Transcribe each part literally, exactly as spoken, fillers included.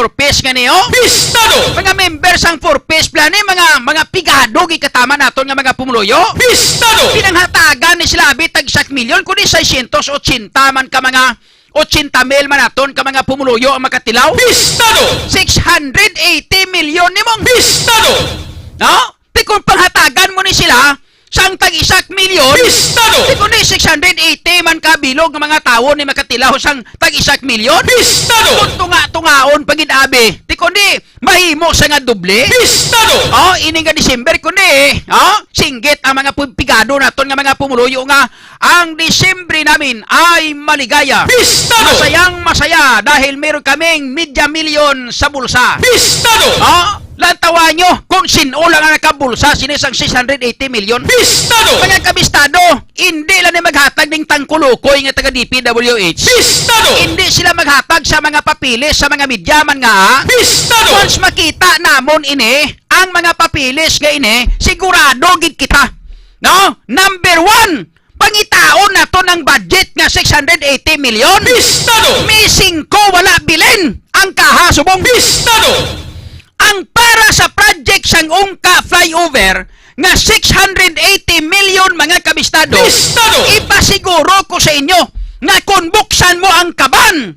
Four Ps nga niyo? Pistado! Mga member sang Four Ps plan ni mga, mga pigado gikatama naton nga mga pumuluyo? Pistado! Pinanghatagan ni sila abi tag isa ka milyon, kundi seiscientos ochenta man ka mga, ochenta mil man naton ka mga pumuluyo ang makatilaw? Pistado! Six hundred eighty million nimong Pistado! No? Ti kung panghatagan mo ni sila sang tag isa ka milyon, Pistado! Ti kundi six hundred eighty man ka bilog nga mga tawo ni makatilaw sang tag isa ka milyon? Pistado! Kung tunga-tungaon pa gid abi, ti kundi mahimo sa nga doble? Pistado! Oh, ini nga December kundi, oh, singgit ang mga pu-, pigado naton nga mga pumuluyo nga ang Disyembre namin ay maligaya. Pistado! Masayang masaya dahil meron kaming media milyon sa bulsa. Pistado! Oh, lantawan nyo kung sino lang ang nakabulsa sini sang six hundred eighty million. Pistado! Mga kabistado, hindi lang ni maghatag ning tangkulukoy nga taga D P W H. Pistado! Hindi sila maghatag sa mga papeles sa mga media man nga. Pistado! Once makita namon ini, ang mga papeles nga ini, sigurado gid kita. No? Number one, pangitaon naton ang budget nga six hundred eighty million. Pistado! May singko wala bilin ang kaha subong. Pistado! Ang para sa project sang Ungka Flyover nga six hundred eighty million, mga kabistado, Pistado! Ipasiguro ko sa inyo nga kung buksan mo ang kaban,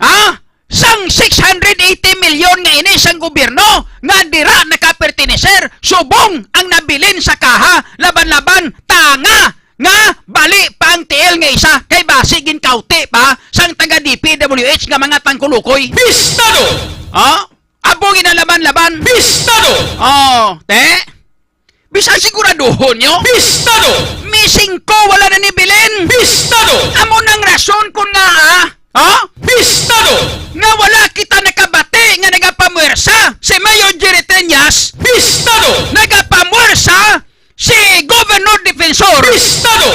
ah, sang six hundred eighty million nga ini sang gobyerno nga dira nakaperteneser, subong ang nabilin sa kaha, laban-laban, tanga nga bali pa ang tiil nga isa kay basi ginkauti pa sang taga D P W H nga mga tangkulukoy. Pistado! Oh, abo ginalaban-laban. Pistado! Oh, te. Bisan siguraduhon nyo? Pistado! May singko wala na ni Belen. Pistado! Amo nang rason kon nga, ah, ha? Pistado! Nga wala kita nakabati nga nagapamwersa si Mayor Jerry Teñas. Pistado! Nagapamwersa si Governor Defensor. Pistado!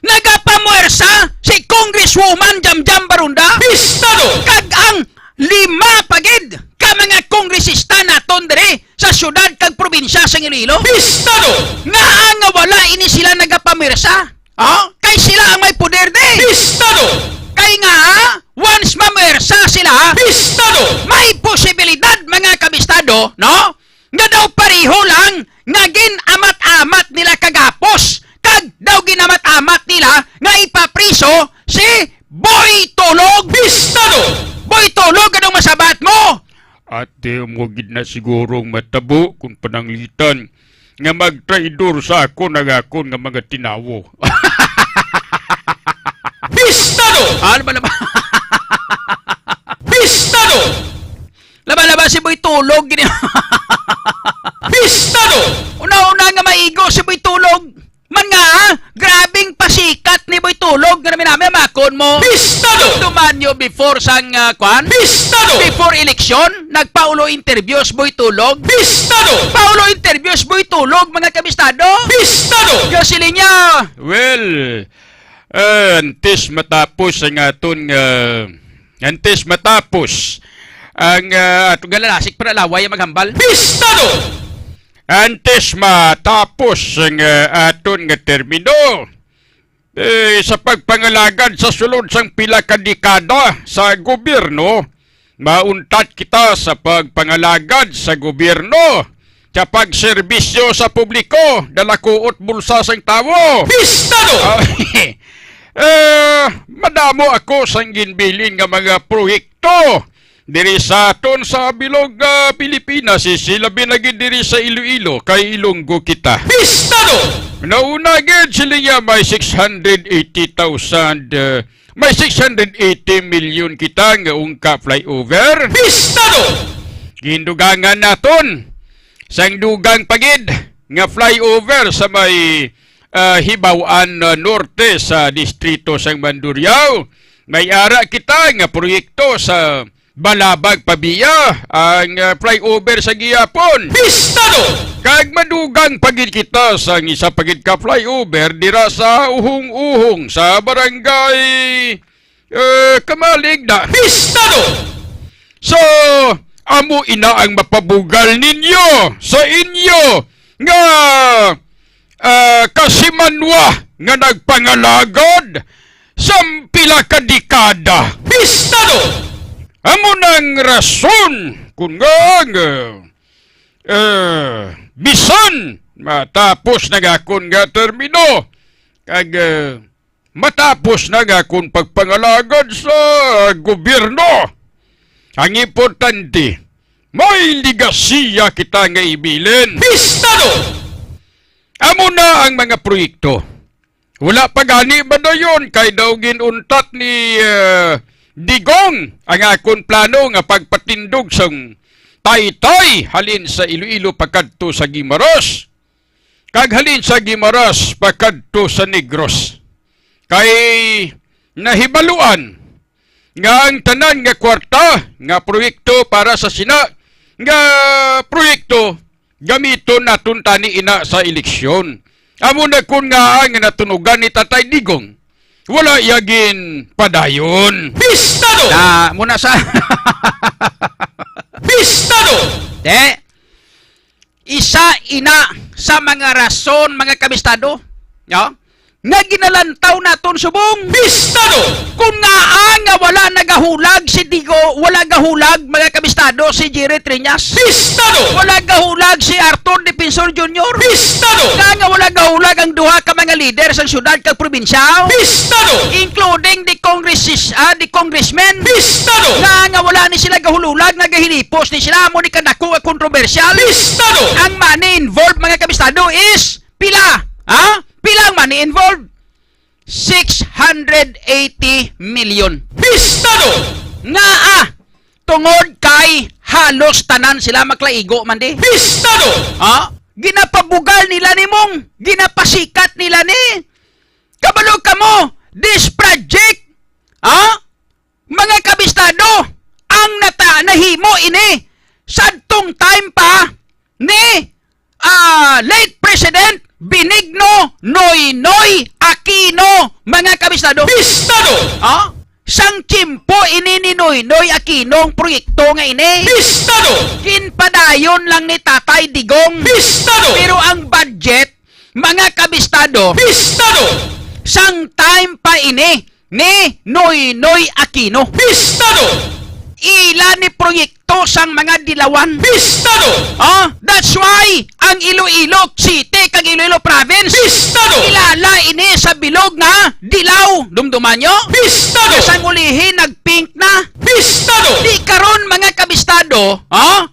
Nagapamwersa si Congresswoman Jamjam Barunda. Pistado! Kag ang lima pa gid ka mga kongresista naton diri sa syudad kag probinsya sang Iloilo. Pistado! Ngaa nga wala ini sila nagapamwersa? Ha? Kay sila ang may poder di. Pistado! Kay nga, once mamwersa sila, Pistado! May posibilidad, mga kabistado, no? Nga daw pareho lang nga gin-amat-amat nila kagapos, kag daw gin-amat-amat nila nga ipapriso si Boy Tulog. Pistado! Boy Tulog, anong masabat mo? Ate, amo gid na siguro ang matabo kung pananglitan nga magtraidor sa akon ang akon nga mga tinawo. Pistado! Ano ba naman? Pistado! Laba-laba si Boy Tulog, gini. Pistado! Una-una nga maigo si Boy Tulog. Man nga, ah, grabing pasikat ni Boy Tulog nga namin-namin, makon mo. Pistado! Tuman nyo before sang, ah, kwan? Pistado! Before election, nagpaulo interview si Boy Tulog. Pistado! Paulo interview si Boy Tulog, mga kabistado. Pistado! Yo, sila niya. Well, ah, antes matapos ang aton nga, antes matapos ang, ah, aton nga lalasik para laway ang maghambal. Pistado! Antes matapos ang, ah, aton nga termino, eh, sa pagpangalagad sa sulod sang pila ka dekada sa gobyerno, mauntat kita sa pagpangalagad sa gobyerno, sa pagserbisyo sa publiko, dala kuot bulsa sang tawo. Pistado! Ah, eh, madamo ako sang ginbilin nga mga proyekto diri sa aton sa bilog nga Pilipinas, si labi na gid diri sa Iloilo, kay Ilonggo kita. Pistado! Nauna gid sila niya may six hundred eighty thousand, uh, may six hundred eighty million kita nga Ungka flyover. Pistado! Gindugangan naton sang dugang pa gid nga flyover sa may, ah, Hibaw-an, ah, Norte sa distrito sang Mandurriao. May ara kita nga proyekto sa Balabag Pavia, ang, ah, flyover sa gihapon. Pistado! Kag madugang pa gid kita sa isa pa gid ka flyover dira sa Uhong-Uhong sa barangay, eh, Kamalig na. Pistado! So, amo ina ang mapabugal ninyo sa inyo nga, ah, kasimanwa nga nagpangalagad sa pila ka dekada. Pistado! Amo nang rason kun nga, nga, eh, bisan matapos na nga akon nga termino, kag, eh, matapos na nga akon pagpangalagad sa gobyerno, ang importante, may legasiya kita nga ibilin. Pistado! Amo na ang mga proyekto. Wala pa gani ba dayon kay daw ginuntat ni, eh, Digong ang akon plano nga pagpatindog sang taytay halin sa Iloilo pakadto sa Guimaras, kag halin sa Guimaras pakadto sa Negros. Kay nahibaluan nga ang tanan nga kwarta nga proyekto para sa sina nga proyekto gamiton naton tani ina sa eleksyon. Amo na kun nga ang natunugan ni Tatay Digong, wala ya gin padayon. Pistado! Na, muna sa Pistado! Te, isa ina sa mga rason, mga kabistado, no? Nga ginalantaw naton subong. Pistado! Kung ngaa nga wala nagahulag si Digo, wala gahulag, mga kabistado, si Jerry Triñas. Pistado! Wala gahulag si Arthur Defensor Junior. Pistado! Nga, nga wala gahulag ang duha ka mga leader sa syudad kag probinsya. Pistado! Including the congresses-, ah, the congressmen. Pistado! Nga, nga wala ni sila gahulag, nga gahilipos ni sila, amo ni kadako nga kontrobersyal. Pistado! Ang money involved, mga kabistado, is pila? Ha? Pila ang money involved? Six hundred eighty million. Pistado! Nga, ah, tungod kay halos tanan sila maklaigo man di. Pistado! Ha? Ginapabugal nila ni mong, ginapasikat nila ni. Kabalo kamo, this project, ha? Mga kabistado, ang nata-, nahimo ini sadtong time pa ni, ah, late President Benigno Noynoy Aquino, mga kabistado. Pistado! Ah? Sang tiyempo ini ni Noynoy Aquino ang proyekto nga ini. Pistado! Ginpadayon lang ni Tatay Digong. Pistado! Pero ang budget, mga kabistado, Pistado! Sang time pa ini ni Noynoy Aquino. Pistado! Ila ni proyekto sang mga dilawan. Pistado! Ah, that's why ang Iloilo City kag Iloilo Province, Pistado! Kilala ini sa bilog nga dilaw. Dumduman nyo? Pistado! Sang ulihi, nag-pink na. Pistado! Di karon, mga kabistado, ah,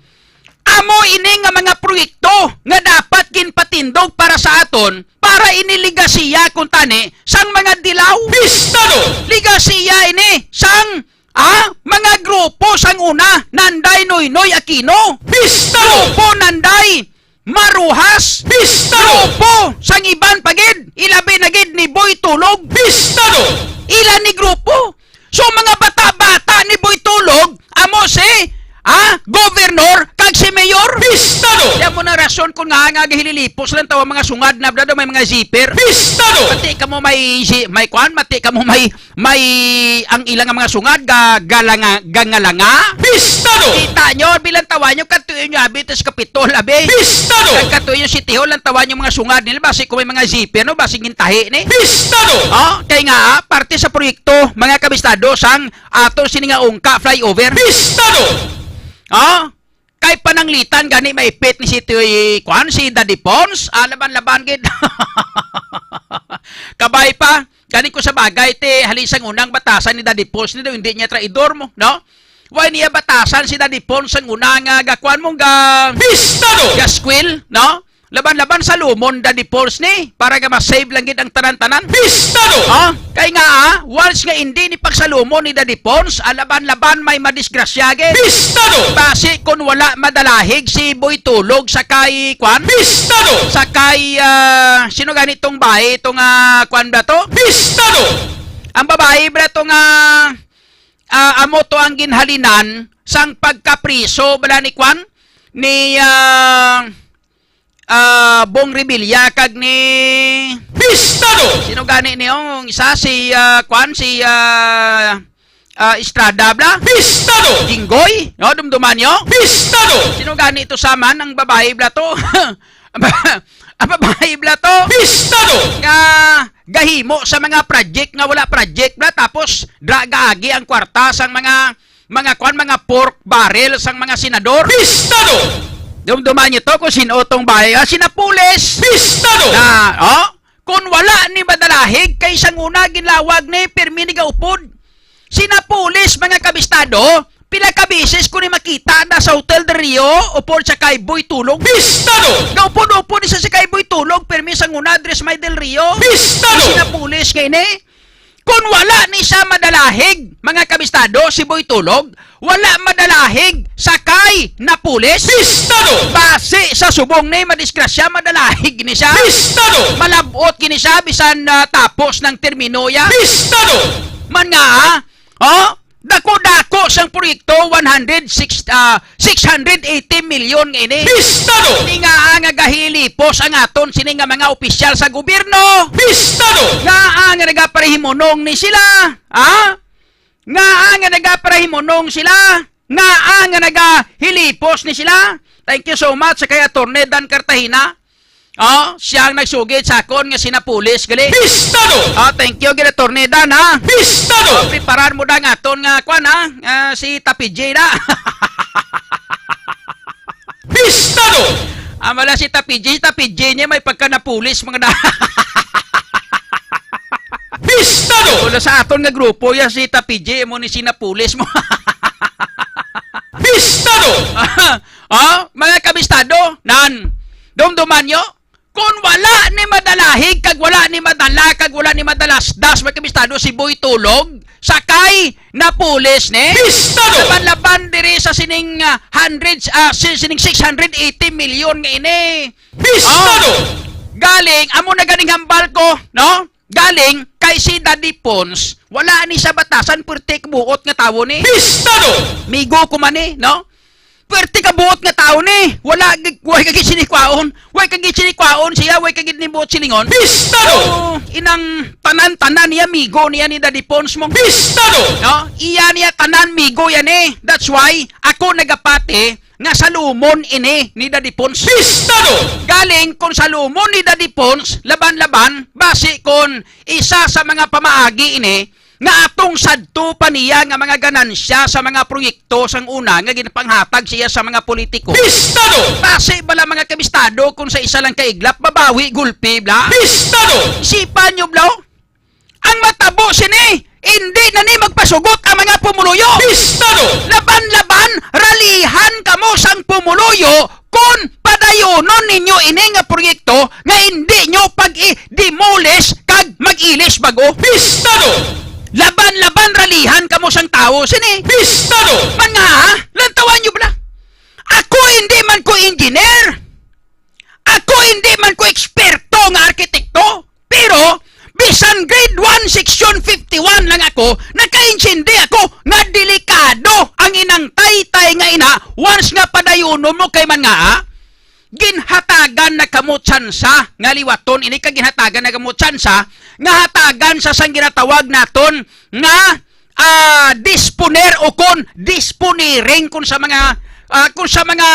amo ini nga mga proyekto nga dapat ginpatindog para sa aton, para ini legasiya kuntani sang mga dilaw. Pistado! Legasiya ini sang, ah, mga grupo sang una, nanday Noynoy Aquino. Pistado! Grupo nanday Maruhas. Pistado! Grupo sang iban pa gid, ilabi na gid ni Boy Tulog. Pistado! Ila ni grupo. So, mga bata-bata ni Boy Tulog, amo si, ah, Governor kag si Mayor. Pistado! Yan mo na rason kung nga, nga gahililipos lang tawa mga sungad na daw may mga zipper. Pistado! Mati kamo may zi-, may kwan, mati kamo may, may ang ilang mga sungad ga, galanga, gangalanga. Pistado! Kita nyo, bilang tawa nyo, katuyo nyo, abi, tas kapitol, abi. Pistado! Kag katuyo, City Hall, ang tawa nyo mga sungad nila, basi kung may mga zipper, no, basi gintahi ni. Pistado! Oh, kay nga, ah, parte sa proyekto, mga kabistado, sang ato sini nga ungka flyover. Pistado! Oh, kay pananglitan gani maipit ni si Tuy, kwan, si Daddy Pons, ah, laban-laban gid. Kabay pa, gani ko sa bagay, te, halin sang unang batasan ni Daddy Pons, ni daw, hindi niya traidor mo, no? Why niya batasan si Daddy Pons sang una nga gakuan mo ga Pistado! Gaskwil, no? Laban-laban sa lumon, Daddy Pons, ni, para nga ma-save lang gid ang tanan-tanan. Pistado! Ha? Kay nga, ah, once nga hindi ni pagsalumon ni Daddy Pons, ah, laban-laban may madisgrasya gid. Pistado! Basi kun wala madalahig si Boy Tulog sa kay, kwan? Pistado! Sa kay, ah, sino gani tong bayi, itong, ah, kwan ba to? Pistado! Ang babayi ba to nga, ah, amo to ang ginhalinan sang pagkapriso bala ni kwan? Ni, ah, ah, Bong Revilla kag ni Pistado! Sino gani ni, oh, isa si, ah, kwan, si, ah, ah, Estrada bla? Pistado! Jinggoy? No, dumduman nyo? Pistado! Sino gani to sa man ang babayi bla to? Ang babayi bla to? Pistado! Nga gahimo sa mga project nga wala project bla, tapos dra gaagi ang kwarta sang mga mga kwan, mga pork barrel sang mga senador. Pistado! Dumduman niyo to kung sino tong bahay. Ah, si Napoles. Pistado! Na, oh, kung wala ni madalahig, kay sang una ginlawag ni, pirmi ni gaupod. Si Napoles, mga kabistado, pila ka beses ko ni makita na sa Hotel Del Rio, upod sa kay Boy Tulog. Pistado! Gaupod-upod ni sa, sa kay Boy Tulog, pirmi sang una, dres may Del Rio. Pistado! Si Napoles kay ni, kung wala ni siya madalahig, mga kabistado, si Boy Tulog, wala madalahig sa kay Napoles. Pistado! Basi sa subong ni madisgrasya, madalahig ni siya. Pistado! Malabot gini siya, bisan, ah, tapos ng termino ya. Pistado! Man nga, ah, oh, dako-dako sang proyekto, one hundred six, ah, six hundred eighty million nga ini. Pistado! Di nga, ah, nga gahilipos ang aton sini nga mga opisyal sa gobyerno. Pistado! Nga, ah, nga nagaparahimunong ni sila, ha? Nga, ah, nga nagaparahimunong sila. Nga, ah, nga nagahilipos ni sila. Thank you so much sa kay Attorney Dan Cartagena. Oh, siya ang nagsugid sa akon nga si Napoles gali. Pistado! Oh, thank you, gid, Attorney Dan, ha? Pistado! Oh, preparar mo da nga aton nga, kwan, ha? Ah, si Tapi J na. Pistado! Amala si Tapi J, Tapi J niya may pagka-Napoles, mga da-, Pistado! Wala sa aton nga grupo, ya si Tapi J, mo ni si Napoles mo. Pistado! Ah, mga kabistado, nan, dumduman nyo, kung wala ni madalahig, kag wala ni madala, kag wala ni madalasdas, mga kabistado, si Boy Tulog, sa kay Napoles ni. Pistado! Laban-laban diri sa sining, ah, hundreds, ah, si-, sining six hundred eighty million nga ini. Pistado! Oh, galing, amo na ganing hambal ko, no? Galing kay si Daddy Pons, wala ni sa batasan, puwerte kabuot nga tawo ni. Pistado! Migo ko man ni, no? Puwerte kabuot nga tawo ni. Wala, way ka gid sinikwaon. Way ka gid sinikwaon siya, way ka gid ni buot silingon. Pistado! So, inang tanan-tanan niya, migo niya ni Daddy Pons mo. Pistado! No? Iya niya tanan, migo yan eh. That's why, ako nagapati, nga salumon ini ni Daddy Pons. Pistado! Galing kon salumon ni Daddy Pons, laban-laban, basi kon isa sa mga pamaagi ini nga atong sadto pa niya nga mga ganansya sa mga proyekto sang una nga ginapanghatag siya sa mga politiko. Pistado! Basi bala, mga kabistado, kung sa isa lang ka iglap, mabawi gulpi, bla? Pistado! Isipan nyo, bla, ang matabo sini, indi na ni magpasugot ang mga pumuluyo. Pistado! Laban-laban, ralihan kamo sang pumuluyo kon padayunon ninyo ini nga proyekto nga indi nyo pag-i-demolish kag mag-ilis bag-o. Pistado! Laban-laban, ralihan kamo sang tawo sini. Pistado! Man nga, ha? Lantawan nyo bala. Ako, hindi man ko engineer. Ako, hindi man ko eksperto nga arkitekto. Pero, bisan grade one, section fifty-one lang ako, nakaintindi ako nga delikado ang inang taytay nga ina once nga padayunon mo kay man nga, ah, ginhatagan na kamo tsansa nga liwaton ini, kag ginhatagan na kamo tsansa nga hatagan sa sang ginatawag naton nga, ah, disponer o kon disponiring kon sa mga, ah, kon sa mga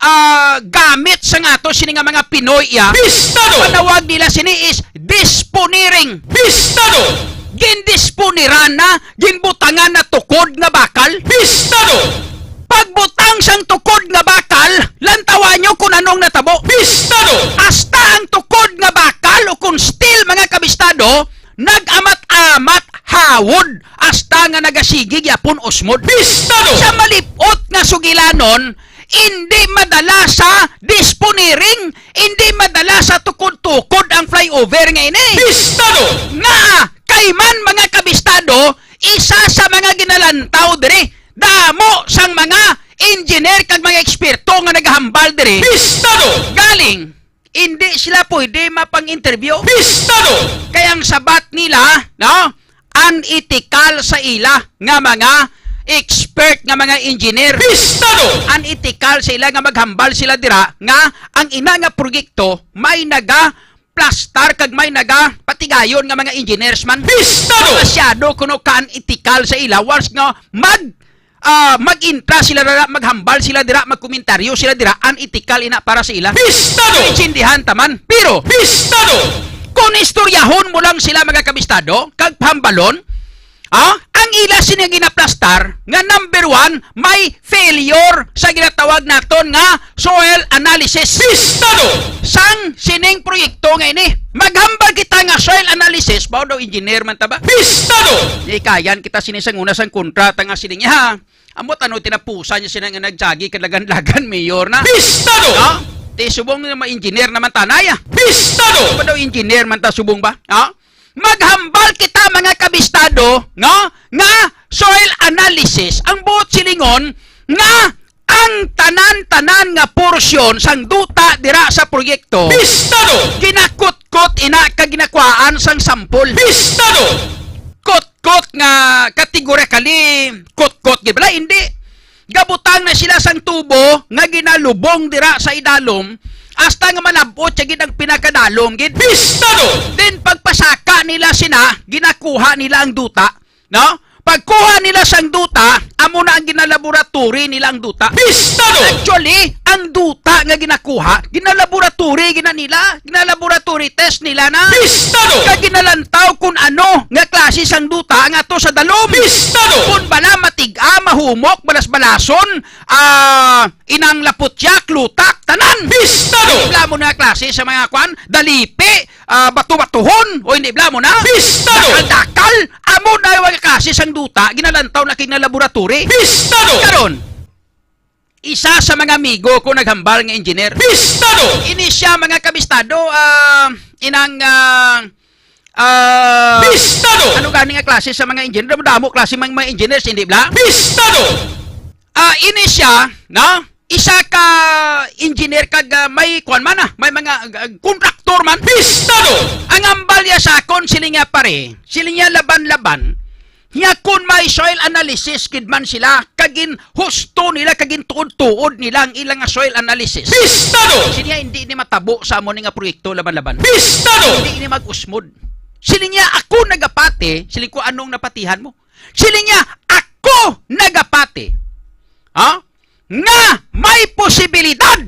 ah, gamit sa nga ato sini nga mga Pinoy, iya. Pistado! Panawag nila sini is disponiring. Pistado! Gindisponiran na, ginbutangan na tukod nga bakal. Pistado! Pagbutang sang tukod nga bakal, lantawan nyo kung anong natabo. Pistado! Hasta ang tukod nga bakal o kung steel, mga kabistado, nag-amat-amat hawod hasta nga nagasigi gyapon usmod. Pistado! Sa malip-ot nga sugilanon, indi madala sa disponiring, indi madala sa tukod-tukod ang flyover nga ini. Pistado! Nga, kay man, mga kabistado, isa sa mga ginalantaw diri, damo sang mga engineer kag mga eksperto nga nagahambal diri. Pistado! Galing, hindi sila pwede mapang-interview. Pistado! Kay ang sabat nila, no? Unethical sa ila nga mga expert nga mga engineer. Pistado! Unethical sa ila nga maghambal sila dira nga ang ina nga proyekto may naga plastar kag may naga patigayon nga mga engineers man. Pistado! Masyado kuno ka unethical sa ila once nga mag ah, mag-intra sila dira, maghambal sila dira, magkomentaryo sila dira, unethical ina para sa ila. Pistado! Naintindihan ta man. Pero, pistado! Kung istoryahon mo lang sila, mga kabistado, kag pahambalon, Ah, ang ila sini ginaplastar nga number one, may failure sa ginatawag naton nga soil analysis. Pistado! Sang sining proyekto nga ini. Maghambal kita nga soil analysis, mao daw engineer man ta ba? Pistado! Ikayan kita sini sang una sang kontra ta nga sining niya. Amo tano tinapusan niya sila nga nagjagi kalagan-lagan mayor na. Pistado! Ha? Ti subong nga ma-engineer naman tanay, ah. Pistado! Ano ba daw engineer man ta subong ba? Ha? Maghambal kita, mga kabistado, no? Nga soil analysis, ang buot silingon nga ang tanan-tanan nga porsyon sang duta dira sa proyekto, Pistado! Ginakutkot ina ka ginakuhaan sang sampol. Pistado! Kutkot nga categorically kutkot gid bala, hindi. Gabutang na sila sang tubo nga ginalubong dira sa idalom, hasta nga malab-ot siya gid ang pinakadalom gid. Pistado! Then pagpasaka nila sina, ginakuha nila ang duta, no? Pagkuha nila sang duta, amo na ang ginalaboratory nila ang duta. Pistado! Actually, ang duta nga ginakuha, ginalaboratory gina nila, ginalaboratory test nila na. Pistado! Kag ginalantaw kung ano nga klase sang duta ang ato sa dalom. Pistado! Kung bala matig-a, mahumok, balas-balason, ah, inang laputyak, lutak, tanan. Pistado! Bala mo na klase sa mga kwan, dalipi, ah, bato-batuhon, o hindi bala mo na? Pistado! Dakal-dakal, amo na yung mga klase sang duta, ginalantaw na kay nga laboratory. Pistado! Karon, isa sa mga amigo ko naghambal nga engineer. Pistado! Ini siya, mga kabistado, ah, inang, ah, ah, Pistado! Ano gani nga klase sa mga engineer? Damo-damo klase mga, mga engineers, hindi bala? Pistado! Ah, ini siya, no? Isa ka engineer kag, ah, may kuwan man, ah, may mga, ah, kontraktor man. Pistado! Ang hambal niya sa akon, siling niya, pare, siling niya, laban-laban. Niya, kun may soil analysis gid man sila, kag ginhusto nila, kag gintuod-tuod nila ang ilang nga soil analysis. Pistado! Siling niya, hindi ni matabo sa amo ni nga proyekto, laban-laban. Pistado! Hindi ni mag-usmod. Siling niya, ako nagapati, siling ko, anong napatihan mo? Siling niya, ako nagapati. Ha? Nga may posibilidad,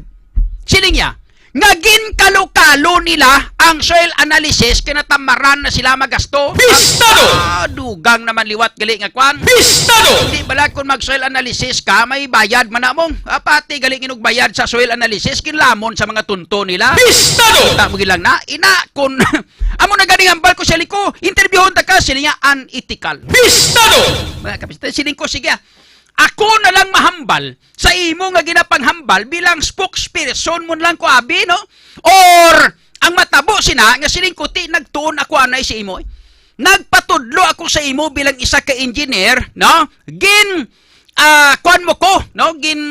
siling niya, nga ginkalo-kalo nila ang soil analysis, kinatamaran na sila magasto. Pistado! Ah, dugang naman liwat gali nga kwan. Pistado! Di bala kung mag-soil analysis ka, may bayad man among. Ah, pati gali ginugbayad sa soil analysis, kinlamon sa mga tunto nila. Pistado! Kita mo gilang na, ina, kung amo na ganing hambal ko sa liko, interviewon ta ka, siling niya, unethical. Pistado! Mga kapista, siling ko, sige, ah. Ako na lang mahambal sa imo nga ginapanghambal bilang spokesperson mo lang ko abi, no? Or ang matabo sina nga siling ko, ti nagtuon ako anay sa imo, eh. Nagpatudlo ako sa imo bilang isa ka engineer, no? Gin, ah, kuwan mo ko, no? Gin,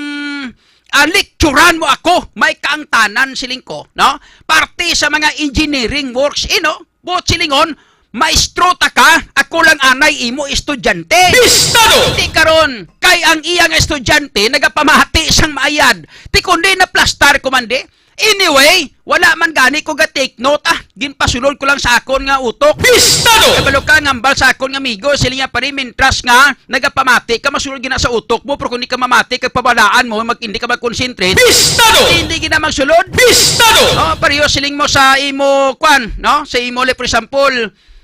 ah, lecturan mo ako, may kaangtanan siling ko, no? Parte sa mga engineering works, eh, no? Buot silingon, maestro ta ka, ako lang anay imo estudyante. Pistado! Di karon, kay ang iya nga estudyante nagapamati sang maayad. Di kundi naplastar ko man di. Anyway, wala man gani ko ga-take note, ah. Ginpasulod ko lang sa akon nga utok. Pistado! Kabalo ka, ngambal sa akon nga amigo, siling niya, pare, mintras nga nagapamati ka, masulod gina sa utok mo, pero kung di ka mamati, kag pabalaan mo, mag, hindi ka mag-concentrate, Pistado! Hindi gina magsulod. Pistado! Oh, pareho siling mo sa imo, kwan, no? Sa imo, like, for example,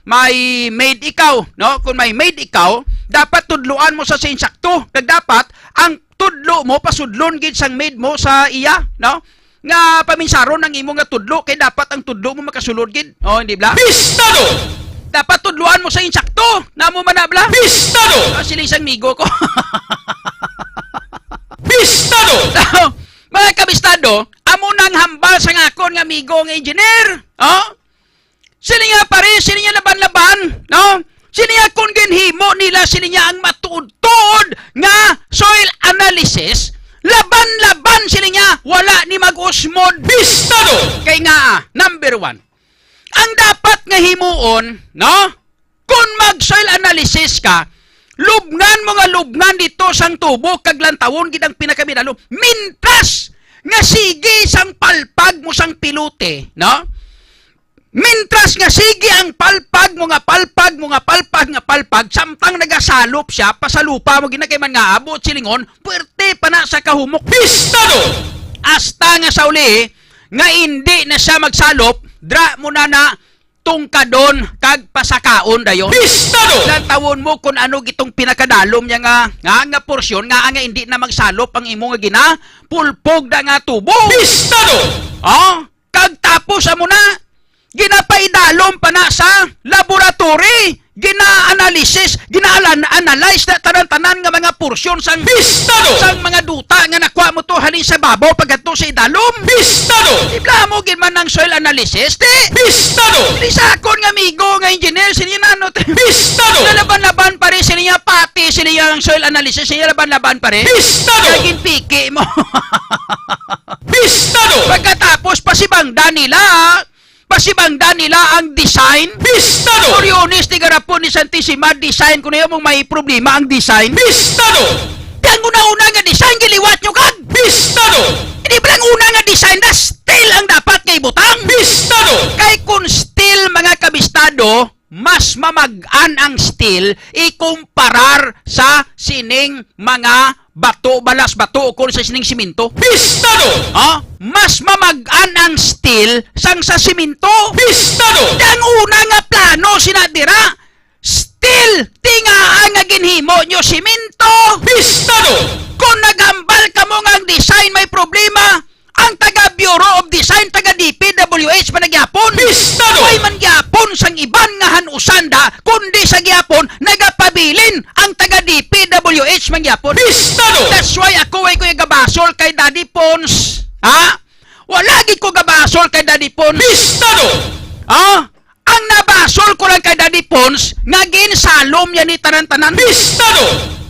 may maid ikaw, no? Kung may maid ikaw, dapat tudloan mo sa sa insakto. Kag dapat, ang tudlo mo, pasudlon gid sang maid mo sa iya, no? Nga paminsaron ang imo nga tudlo, kay dapat ang tudlo mo makasulod gid. Oh, hindi bala? Pistado! Dapat tudloan mo sa insakto. Namo man na bala? Pistado! Ah, sila isang migo ko. Pistado! So, mga kabistado, amo nang hambal sa nga akon nga amigo nga engineer. Oh? Sila nga pare, sila nga laban-laban, no? Sila nga kung ginhimo nila, sila nga ang matuod-tuod nga soil analysis, laban-laban sila nga wala ni mag-usmod. Pistado! Kay nga, ah, number one, ang dapat nga himuon, no? Kung mag-soil analysis ka, lubngan mo nga lubngan dito sang tubo kag lantawon gid ang pinakaminalo. Mintras nga sige sang palpag mo sang pilote, no? Mintras nga sige ang palpag mo nga palpag mo nga palpag nga palpag, samtang nagasalop siya, pasalupa mo gina kay man nga abo silingon, puwerte pa na sa kahumok. Pistado! Hasta nga sa uli, nga hindi na siya magsalop, dra mo na na tungkadon kag pasakaon dayon. Pistado! Lantawon mo kung ano gitong pinakadalom niya nga, nga, nga porsyon nga, nga hindi na magsalop ang imo nga ginapulpog na nga tubo. Pistado! Oh, kag tapos amo na, ginapaidalom pa na sa laboratory, gina-analysis, gina-analyze na tanan-tanan nga mga porsyon sang Pistado! Sang mga duta nga nakuha mo to halin sa babaw pagkadto sa idalom. Pistado! Ibla mo gid man ang soil analysis, di? Pistado! Di sa akon nga amigo nga engineer, sila na ano, Pistado! Nalaban-laban pa rin sila niya, pati sila niya ang soil analysis, sila laban-laban pa rin. Pistado! Naging piki mo. Pistado! Pagkatapos, pasibangdan nila, pasibangdan nila ang design. Pistado! Coriones, tigarapon ni Santissima, design ko na yun, may problema ang design. Pistado! Di ang una-una nga design, giliwat nyo kag? Pistado! Hindi ba ang una nga design na steel ang dapat nga ibutang? Pistado! Kay kung steel, mga kabistado, mas mamag-an ang steel ikumparar sa sining mga bato, balas bato, o kung sa sining simento. Pistado! Ha? Mas mamag-an ang steel sang sa simento. Pistado! Ang una nga plano sina dira, steel, tingaa nga ginhimo nyo simento. Pistado! Kung naghambal kamo nga ang design may problema, ang taga Bureau of Design, taga D P W H man gyapon. Pistado! Way man gyapon sang iban nga han-usan da, kundi sa gyapon nagapabilin ang taga D P W H man gyapon. Pistado! That's why ako way ko gabasol kay Daddy Pons. Ha? Wala gid ko gabasol kay Daddy Pons. Pistado! Ha? Ang nabasol ko lang kay Daddy Pons nga ginsalom yan ni tanan-tanan. Pistado!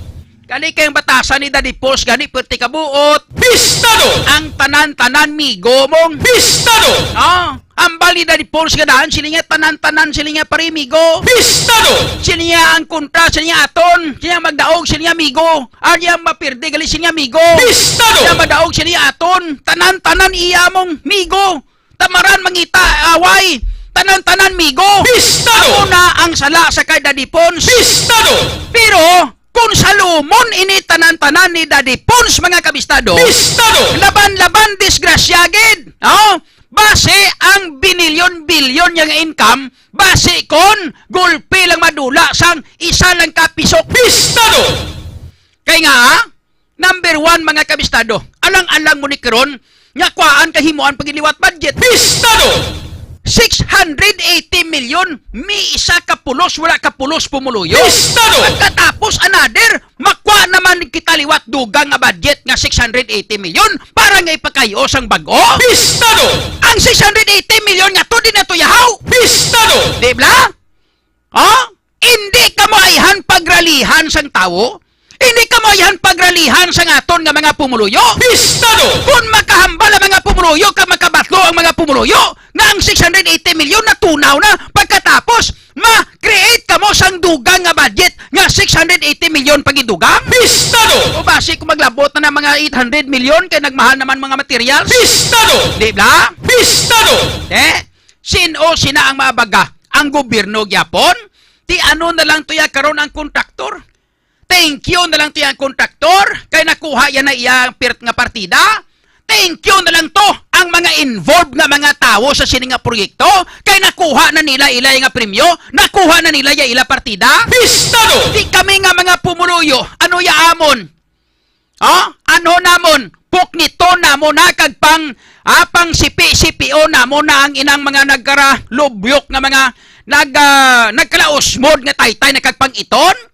Gani kay ang batasan ni Daddy Pons gani perti ka buot. Pistado! Ang tanan-tanan migo mong. Pistado! Ah, ambal ni Daddy Pons nga daan sila niya tanan-tanan sila niya pare migo. Pistado! Sila niya ang kontra sila niya aton, sila niya magdaog sila niya migo. Ang niya mapirdi gali sila niya migo. Pistado! Sila madaog sila niya aton, tanan-tanan iya mong migo. Tamaran mangita away, tanan-tanan migo. Pistado! Amo na ang sala sa kay Daddy Pons. Pistado! Pero kung salumon ini tanan-tanan ni Daddy Pons, mga kabistado, Pistado! Laban-laban disgrasya gid. Oh, base ang binilyon-bilyon niya nga income, base kon gulpi lang madula sang isa lang ka piso. Pistado! Kay nga, number one, mga kabistado, alang-alang mo ni karon nga kuhaan ka himuan pagiliwat budget. Pistado! Six hundred eighty million, may isa ka pulos, wala ka pulos pumuluyo. Pistado! Pagkatapos, another, makuha naman kita liwat dugang nga budget nga six hundred eighty million para nga ipakayo sang bag-o. Pistado! Ang six hundred eighty million nga to, di na to yahaw. Pistado! Di ba? Ha? Hindi kamo ayhan pagralihan sang tawo? Hindi kamo ayhan pagralihan sang aton nga mga pumuluyo? Pistado! Kung makahambal ang mga pumuluyo, kag makabatlo ang mga pumuluyo, nga ang six hundred eighty million natunaw na, pagkatapos, ma-create kamo sang dugang nga budget nga six hundred eighty million pagidugang? Pistado! O basi kung maglabot na ng mga eight hundred million kay nagmahal naman mga materials? Pistado! Di ba? Pistado! Eh, sino sina ang mabaga? Ang gobyerno gyapon? Ti ano na lang to ya karon ang kontraktor? Thank you na lang to ya ang kontraktor kay nakuha yan na iya pirt nga partida. Thank you na lang to ang mga involved nga mga tawo sa sini nga proyekto kay nakuha na nila ila nga premyo, nakuha na nila ya ila partida. Pistado! Di kami nga mga pumuluyo, ano ya amon? Oh, ano namon? Pukniton namon na kag pang, ah, pang sipi-sipio namon na ang inang mga nagkaralubyok nga mga nag, ah, nagkalausmod nga taytay na kag pang-iton?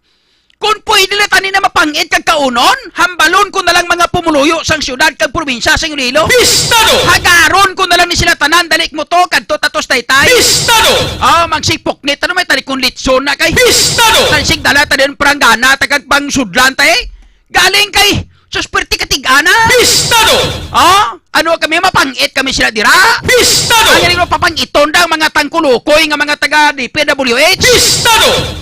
Kung pwede na tani na mapangit kag kaunon, hambalon ko na lang mga pumuluyo sang syudad kag probinsya sang Iloilo. Pistado! Hagaron ko na lang ni sila tanan, dali mo to, kadto tatos taytay. Pistado! Ah, magsipuknit, ano may talikon litson na kay? Pistado! Tansig dala ta din pranggana, tagag pang sudlan tay. Galing kay, sus, perti katig-ana. Pistado! Ah, ano kami, mapangit kami sila dira? Pistado! Ang galing mo, papangiton da ang mga tangkulukoy nga mga taga D P W H. Pistado!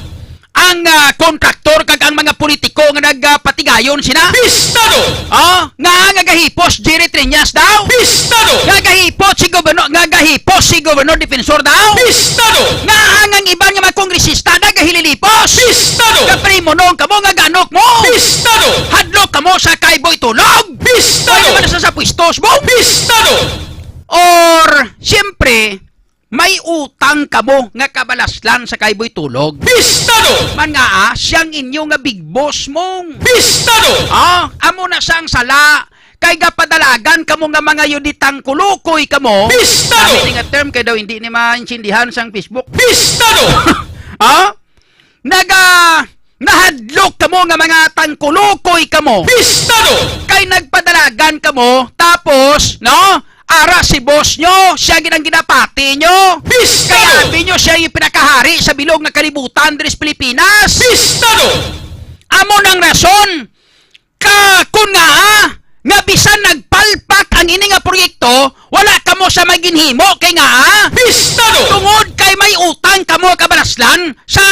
Ang, ah, kontraktor kag ang mga politiko nga nagapatigayon sina. Pistado! Ah, nga, nga gahipos, Jerry Treñas daw. Pistado! Nga gahipos si Gobernador, nga gahipos si Gobernador Defensor daw. Pistado! Nga ang, ang iban nga mga kongresista nagahililipos. Pistado! Nga primonong kamo nga ganok mo. Pistado! Hadlok kamo sa kay Boy Tulog. Pistado! Pwede man sa, sa pwistos mo. Pistado! Or, siyempre, may utang kamo nga kabalaslan sa kay Boy Tulog. Pistado! Man nga, ah, siyang inyo nga big boss mong. Pistado! Ah, amo na sang sala, kay gapadalagan kamo nga mga yuditang kulukoy kamo. Pistado! Kami ni nga term kay daw hindi ni maintindihan sang Facebook. Pistado! Ah? Naga, nahadlok kamo nga mga tangkulukoy kamo. Pistado! Kay nagpadalagan kamo, tapos, no? Ara si boss nyo, siya gid ang ginapati nyo. Pistado! Kay abi nyo siya yung pinakahari sa bilog nga kalibutan diri sa Pilipinas. Pistado! Amo nang rason, ka, kun nga, ah, nga bisan nagpalpak ang ini nga proyekto, wala kamo sa maginhimo kay nga, ah, Pistado! Tungod kay may utang kamo kabalaslan sa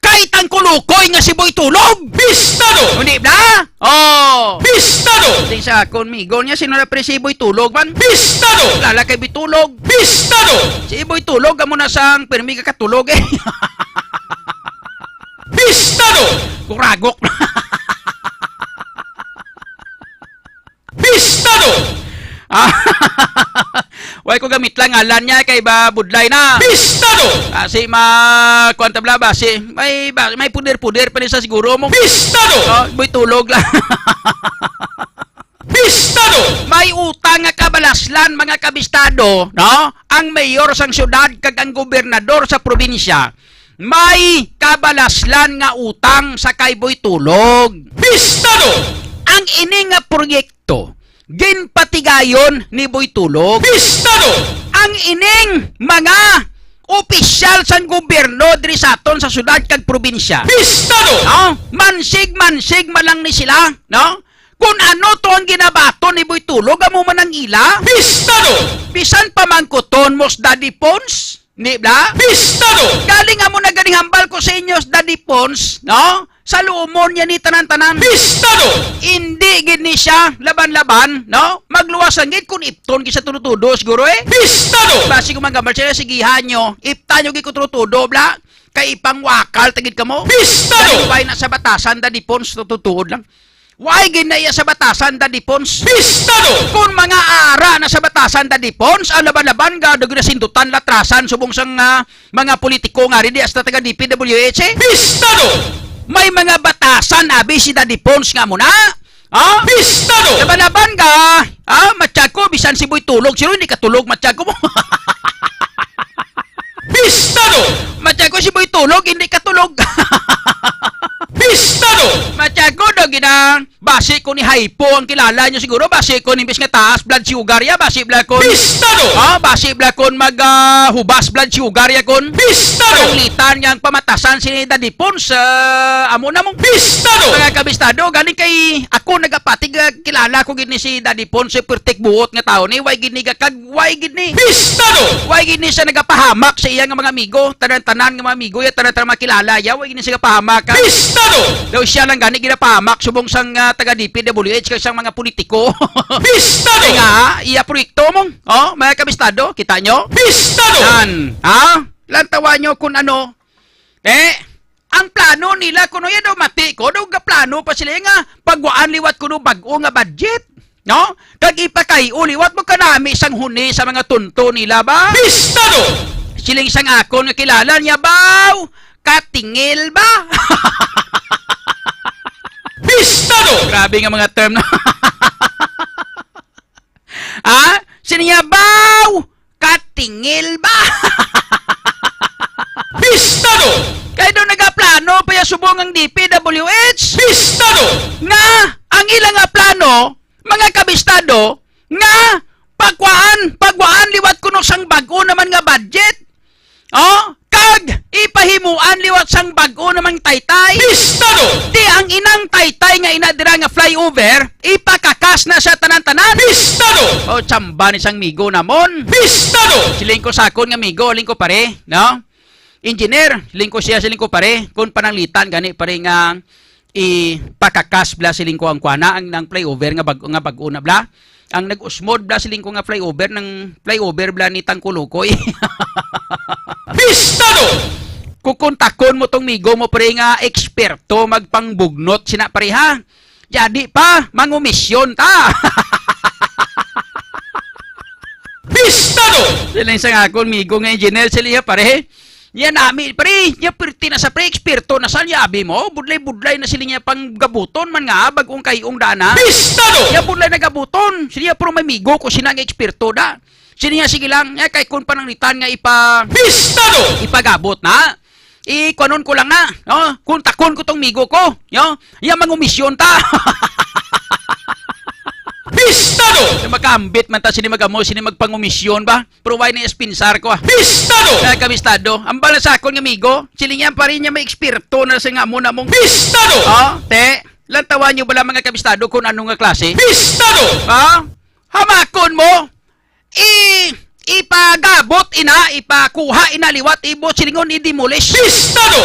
kay tangkulukoy nga si Boy Tulog. Pistado! Hindi bla? Oh. Pistado! Di sa akon migo niya, sino na pre si Boy Tulog man? Pistado! Lala kay Boy Tulog. Pistado! Si Boy Tulog, amo na sang pirmi ka katulog eh. Pistado! Kuragok. Pistado! Ah, way ko gamit lang ngalan niya kay ba budlay na. Pistado! Ah, si ma kuan tabla ba si may ba, may puder-puder pa ni sa siguro mo. Pistado! Oh, Boy Tulog lang. Pistado! May utang nga kabalaslan, mga kabistado, no? Ang mayor sang syudad kag ang gobernador sa probinsya may kabalaslan nga utang sa kay Boy Tulog. Pistado! Ang ini nga proyekto ginpatigayon ni Boy Tulog. Pistado! Ang ining mga opisyal sang gobyerno diri sa aton sa syudad kag probinsya. Pistado! No? Mansig-mansig man lang ni sila, no? Kung ano to ang ginabaton ni Boy Tulog, amo man ang ila. Pistado! Bisan pamangkuton mo si Daddy Pons, di ba? Pistado! Galing amo na ganing hambal ko sa inyo si Daddy Pons, no? Sa lumon niya ni tanan-tanan. Pistado! Hindi gid ni siya laban-laban, no? Magluwas lang gid kung ipton gid sa tudo-tudo siguro eh. Pistado! Basi kung magambal siya, sigihan nyo, iptan nyo gid ko tudo-tudo, bla. Kay ipangwakal ta gid kamo. Pistado! Galing bay na sa batasan, Daddy Pons, tutuod lang. Why gid na iya sa batasan, Daddy Pons? Pistado! Kung mga ara na sa batasan, Daddy Pons, ang laban-laban ga, daw ginasindutan, latrasan, subong sang, ah, mga politiko nga rin, di hasta taga D P W H, eh. Pistado! May mga batasan, abi si Daddy Pons nga muna. Ah? Pistado! Laban-laban ga, ah, matyago, bisan si Boy Tulog, sino hindi katulog, matyago mo? Pistado! Matyago si Boy Tulog, hindi katulog. Pistado! Matyago daw ginang basi ko ni Hypo ang kilala nyo siguro, basi ko ni imbis nga taas blood sugar ya, basi bla kon Pistado! Ah, basi bla kon mag, ah, hubas blood sugar ya kon Pistado! Pananglitan nga ang pamatasan si Daddy Pons, ah, amo na mong Pistado! Mga kabistado, galing kay ako nagapatig, ah, kilala ko gid ni si Daddy Pons, eh, pertik buot nga tawo ni, way gid ni gakag, way gid ni Pistado! Way gid ni siya nagapahamak sa iya nga mga amigo, tanan-tanan nga mga amigo ya, tanan-tanan makilala ya, way gid ni siya gapahamak, ah. Pistado! Daw siya lang gani ginapahamak subong sang, ah, taga D P W H kag sang mga politiko. Pistado! Kay nga, ah, iya proyekto mong, oh, mga kabistado, kita nyo? Pistado! Yan, ha? Lantawan nyo kung ano. Eh, ang plano nila, kuno yan daw mati ko, daw gaplano pa sila nga pagwaan liwat kuno bag-o nga budget, no? Kag ipakay-o liwat mo kanami sang huni sa mga tunto nila ba? Pistado! Siling sang akon nga kilala niya, baw, katingil ba? Pistado! Grabe nga mga term na. Ah? Sino niya, baw? Katingil ba? Pistado! Kay daw nagaplano pa ya subong ang D P W H. Pistado! Nga ang ila nga plano, mga kabistado, nga pakuan, pagwaan liwat kuno sang bag-o naman nga budget. Oh, kag ipahimuan liwat sang bag-o namang taytay. Pistado! Di ang inang taytay nga ina dira nga flyover, ipakakas na sa tanan-tanan. Pistado! Oh, tsamba ni sang migo namon. Pistado! Siling ko sakon nga migo, siling ko pare, no? Engineer, siling ko siya, siling ko pare, kung pananglitan gani pare nga ipakakas bla siling ko ang kuana ang nang flyover nga bag nga bag-o na bla. Ang nag-usmod bla siling ko nga flyover nang flyover bla ni Tangkulukoy. Pistado! Kukontakon mo tong migo mo pre nga eksperto magpangbugnot sina pareha. Jadi pa, mangumisyon ta. Pistado! Siling sang akon migo nga engineer, siling niya, "Pare, niya nami, pare, niya pirti na sa, pre, eksperto na sa niya, abi mo, budlay-budlay na," siling niya, "pang gabuton man nga, bag-ong kay-ong daan na." Pistado! Niya budlay na gabuton, siling niya, "Pero may migo ko sina nga eksperto da." Siling niya, "Sige lang, niya kay kun pananglitan nga ipa-" Pistado! "Ipagabot na. Ikwanon ko lang na, no? Kontakon ko tong migo ko, no? Iya mangumisyon ta." Pistado! Sa makaambit man ta, sini magamo, sini magpangumisyon ba? Pero why na ispinsar ko, ah? Pistado! Kaya kabistado, ang bala sa akon nga amigo, siling niya pa rin niya may eksperto na sa nga mo na mong Pistado! Oh, te, lantawan niyo bala mga kabistado kung ano nga klase? Pistado! Ha? Hamakon mo? I, ipagabot ina, ipakuha ina liwat, ibo silingon, i-demolish. Pistado!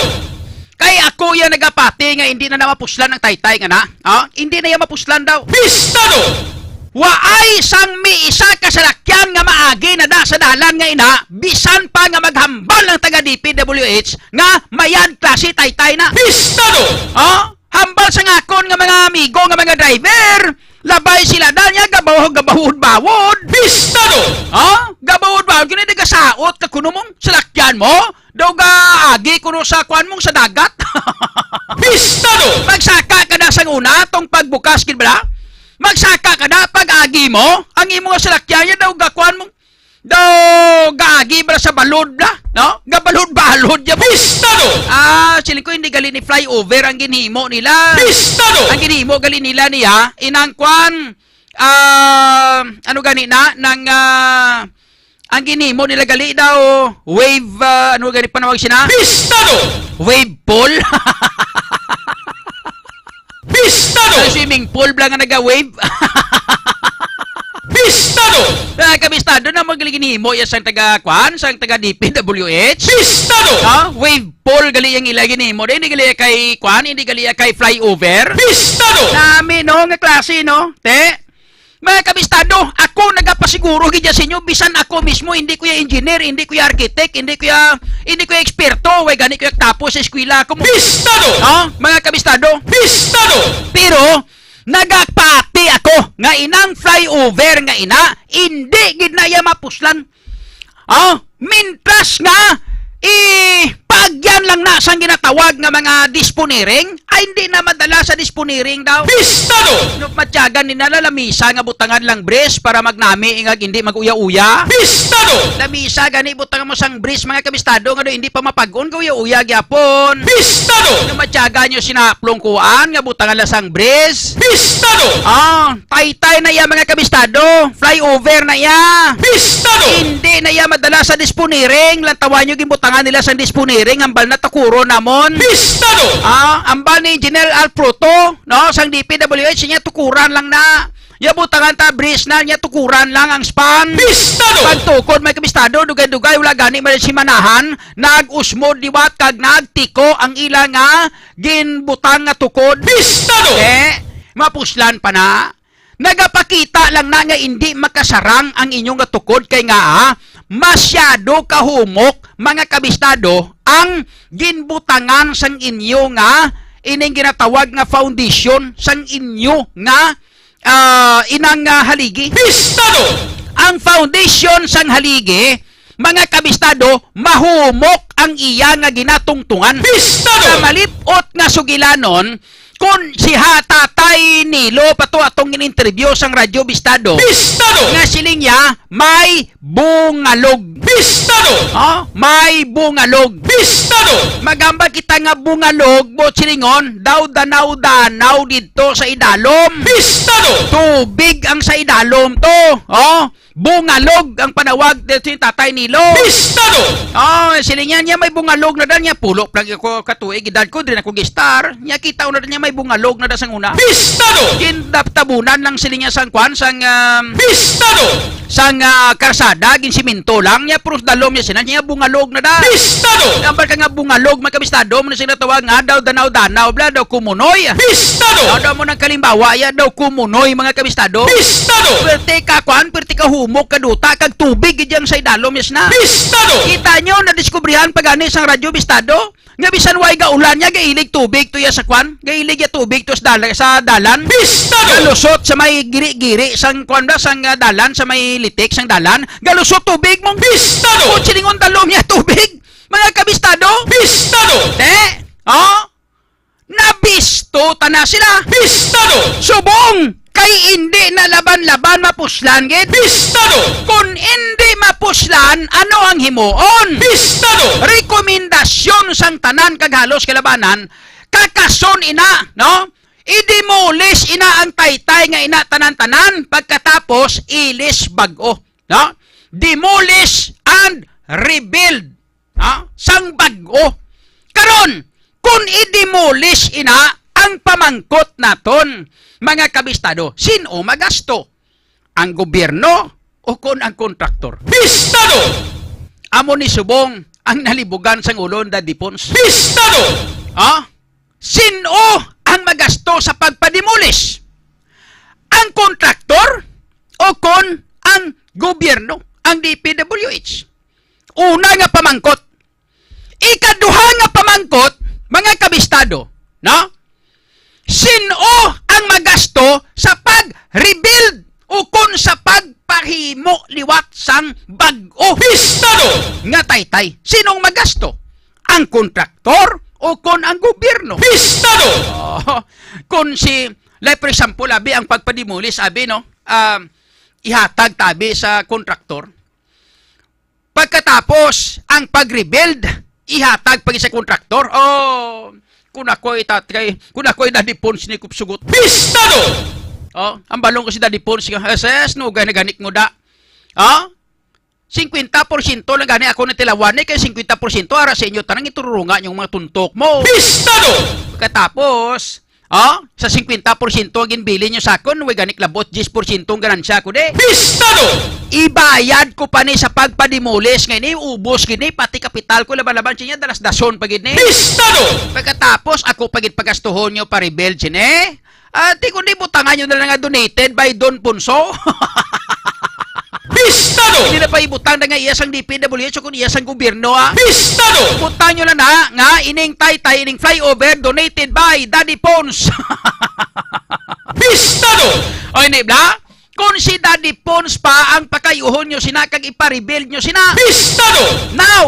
Kay ako iya nagapati nga hindi na na mapuslan ang taytay nga na. Ha? Hindi na iya mapuslan daw. Pistado! Waay sang may isa ka salakyan nga maagi na da sa dalan nga ina, bisan pa nga maghambal ang taga D P W H nga mayad klase taytay na. Pistado! Ha? Hambal sa ngakon nga mga amigo nga mga driver, labay sila da niya, gabaw-, gabawod-bawod. Pistado! Ha? Gabawod-bawod, gani nagasaot ka kuno mong salakyan mo? Daw gaagi kuno sa kuan mong sa dagat? Pistado! Magsaka ka na sang una, tong pagbukas, gid bala? Magsaka ka na, pag-agi mo, ang imo nga salakyan niya, daw gakuan mong, daw gaagi bala sa balod bala, no? Gabalod-balod niya. Pistado! Ah, siling ko, hindi gali ni flyover ang ginhimo nila. Pistado! Ang ginhimo gali nila niya, inang kuan, ah, ano gani na, nang, ah, ang ginhimo nila gali daw, wave, ah, ano gani panawag sina? Pistado! Wave pool? Pistado! Sa swimming pool bala nga naga-wave? Pistado! Ah, kabistado na mo gali ginhimo ya sang taga, kuan, sang taga D P W H. Pistado! Ah, wave pool gali yang ila ginhimo. Di, hindi gali kay, kuan, hindi gali kay flyover. Pistado! Nami, no, nga klase, no? Te, mga kabistado, ako nagapasiguro gid sa inyo, bisan ako mismo, hindi ko ya engineer, hindi ko ya architect, hindi ko ya, hindi ko ya eksperto, way gani ko ya tapos sa eskwela. Ako mo Pistado! Ha? Mga kabistado. Pistado! Pero, nagapati ako nga inang flyover nga ina, hindi gid na iya mapuslan. Ah, mintras nga, eh, paagyan lang na sang ginatawag nga mga disponiring, ay hindi na madala sa disponiring daw. Pistado! No, matyagan ni nala lamisa nga butangan lang bris para magnami nga hindi mag-uya-uya. Pistado! Lamisa gani butangan mo sang bris, mga kabistado, nga daw hindi pa mapag-on, ga-uya-uya gyapon. Pistado! No, matyagan nyo sinaplong kuan nga butangan lang sang bris. Pistado! Ah, taytay na iya, mga kabistado. Flyover na iya. Pistado! Hindi na iya madala sa disponiring. Lantawan nyo, ginbutangan nila sang disponiring. Hambal na, tukuron namon. Pistado! Ah, hambal ni Engineer Alfruto, no, sang D P W H, niya tukuran lang na. Ya butangan ta, bris na, niya tukuran lang ang span. Pistado! Pagtukod, mga kabistado, dugay-dugay, wala gani man simanahan, nag-usmod liwat kag nagtiko ang ila nga ginbutang nga tukod. Pistado! Eh, mapuslan pa na. Nagapakita lang na nga indi makasarang ang inyo nga tukod kay nga, ah, masyado kahumok, mga kabistado, ang ginbutangan sang inyo nga ining ginatawag nga foundation sang inyo nga, ah, inang, ah, haligi. Pistado! Ang foundation sang haligi, mga kabistado, mahumok ang iya nga ginatungtungan. Pistado! Sa malip-ot nga sugilanon, kun si ha Tatay Nilo pa to atong in-interview sang Radyo Bistado, Pistado! Nga siling niya, may bungalog. Pistado! Ha? May bungalog. Pistado! Magambal kita nga bungalog, buot silingon, daw danaw-danaw didto sa idalom. Pistado! Tubig ang sa idalom to. Oh, bungalog ang panawag dito ni Tatay Nilo. Pistado! Oh, siling niya, niya may bungalog na daw niya. Pulo pa lang ako katuig edad ko, diri na ko gistar. Niya kita ko na daw niya may bungalog na daw sang una. Pistado! Gindaptabunan lang siling niya sang kwan, sang, um, Pistado! Sang, ah, karsada, ginsimento lang niya, pero dalom niya sina, niya bungalog na daw. Pistado! Ambal ka nga bungalog, mga kabistado, mo na sila tawag nga daw danaw-danaw, bla, daw kumunoy. Pistado! Daw, daw mo nang kalimbawa, ya daw kumunoy, mga kabistado. Pistado! Perte ka, kwan, perte ka humok, kaduta, kag tubig, gid yang sa idalom, yes na. Pistado! Kita nyo, nadiskubrihan pa gani sang Radyo Bistado, Nga bisan way gaulan niya, gailig tubig to iya sa kwan, gailig iya tubig to sa dal-, sa dalan. Pista, no? Galusot sa may giri-giri sang kwan ba, sang, ah, dalan, sa may litik sang dalan. Galusot tubig mo. Pista, no? Kung silingon dalom niya tubig, mga kabistado. Pista, no? Te, oh? Nabisto ta na sila. Pista, no? Subong kay indi na laban-laban mapuslan gid. Pista, no? Kung indi mapuslan, ano ang himuon? Pista, no? Rekomendasyon sang tanan kag halos kalabanan, kakason ina, no? I-demolish ina ang taytay nga ina tanan-tanan, pagkatapos ilis bag-o, no? Demolish and rebuild, ha? Sang bag-o. Karon, kung i-demolish ina ang pamangkot naton, mga kabistado, sin-o magasto? Ang gobyerno o kon ang kontraktor? Pista, no? Amo ni subong ang nalibugan sang ulo ni Daddy Pons. Pista, no? Ha? Sin-o ang magasto sa pagpademolish? Ang kontraktor o kon ang gobyerno, ang D P W H? Una nga pamangkot. Ikaduha nga pamangkot, mga kabistado, no? Sin-o ang magasto sa pag-rebuild o kon sa pagpahimo liwat sang bag-o? Pista, no? Nga taytay, sinong magasto? Ang kontraktor o kon ang gobyerno? Pista, no? Oh, kung si, like for example, abi ang pagpademolish, abi, no? Um, ihatag tabi sa kontraktor. Pagkatapos, ang pag-rebuild, ihatag pa sa kontraktor. Oh, kung ako'y tatay, kung ako'y Daddy Pons ni Kupsugot. Pista, no? Oh, ang balong ko si Daddy Pons, nga, "S S, no, gani, gani mo da." Oh? Singkwenta porsyento lang gani ako natilawan ni, kay singkwenta porsyento ara sa inyo tanang itururunga yung mga tuntok mo. Pista, no? Pagkatapos, oh, sa singkwenta porsyento ang ginbili nyo sa akon, way ganik labot diyes porsyento ang ganansya ko, di? Pista, no? Ibayad ko pa ni sa pagpadimulis nga ini, ubos gid ni, pati kapital ko, laban-laban siya, dalas-dason pa gid ni. Pista, no? Pagkatapos, ako pa gid pagastuhon nyo pa rebuild sini. Ati, kundi butangan nyo na lang nga donated by Don Ponso. Pista, no? Hindi na pa ibutang na nga iya sang D P W H o kung iya sang gobyerno, ah. Pista, no? Butang nyo na na nga ining taytay, ining flyover, donated by Daddy Pons. Pista, no? O, hindi, bla? Kung si Daddy Pons pa ang pakayuhon nyo sina, kag ipa-rebuild nyo sina. Pista, no? Now,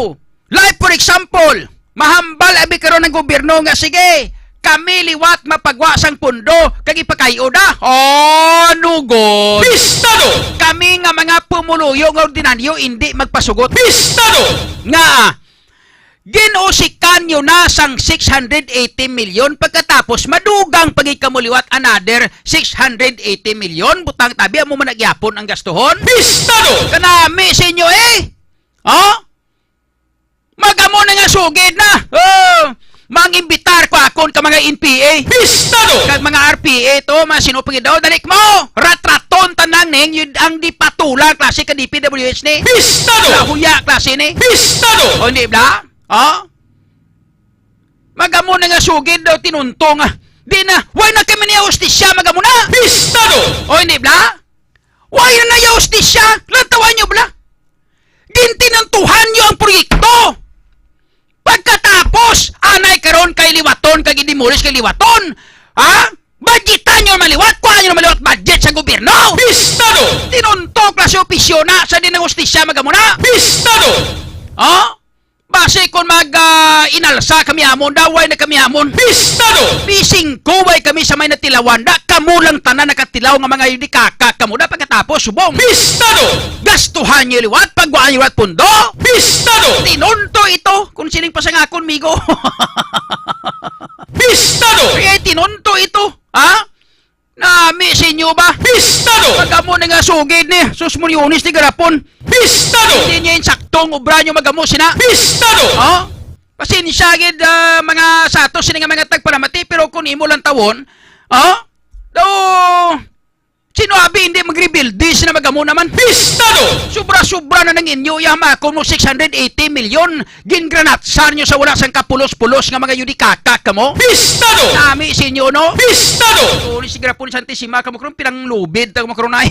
like for example, mahambal abi karon ang gobyerno nga, "Sige, kami liwat mapagwa sang pondo kag ipakay-o da." Oh, nugod. Pista, no? Kami nga mga pumuluyo nga ordinaryo, hindi magpasugot. Pista, no? Nga, ginusikan nyo na sang six hundred eighty million, pagkatapos madugang pa gid kamo liwat another six hundred eighty million, butang tabi, amo man nagyapon ang gastuhon. Pista, no? Kanami sa inyo, eh. Oh? Magamo na nga sugid na. Oh, mangimbitar ko akon ka mga N P A. Pista, no? Kag mga R P A to, mga sino pa gid daw, dali mo. Ratraton tanan ning yun ang di patula klase ka D P W H ni. Pista, no? Lahuya klase ni. Pista, no? O, hindi bla? Oh? Magamo na nga sugid daw tinunto nga. Di na, why na kami niya hustisya, magamo na? Pista, no? O, hindi bla? Why na niya hustisya? Lantawan niyo bla? Gintinantuhan niyo ang proyekto. Pagkatapos, anay karon kay liwaton, kag i-demolish kay liwaton. Ha? Budgetan niyo maliwat, kuha niyo maliwat budget sa gobyerno. Pista, no? Tinuntok na si opisyo na sa di na hustisya, magamo na. Pista, no? Ha? Basi kung mag, ah, inalsa kami amon, daway na kami amon. Pista, no? Bising kuway kami sa may natilawan, da kamo lang tanan nakatilaw nga mga yudikaka, kamo da pagkatapos, subong. Pista, no? Gastuhan niyo liwat, pagwaan niyo liwat pundo. Pista, no? Tinunto ito, kung sining pasangakon, migo. Pista, no? Kaya tinunto ito, ha? Nami sa inyo ba? Pista, no? Magamo na nga sugid ni sus Muriones ni garapon. Pista, no? Hindi niya insaktong obra niyo magamo sina. Pista, no? Oh? Pasensya gid, ah, mga sato sini nga mga tagpalamati, pero kung imo lang tawon, oh? Do, sino abi hindi magrebuild? Di sila magamo naman. Pista, no? Sobra-sobra na nang inyo, yamakon mo six hundred eighty million. Gingranatsar nyo sa wala sang kapulos-pulos nga mga yudikaka kamo? Pista, no? Nami sa inyo, no? Pista, no? Uli si Grapon Santissima kamo karon, pinanglubid ta mo karon ay.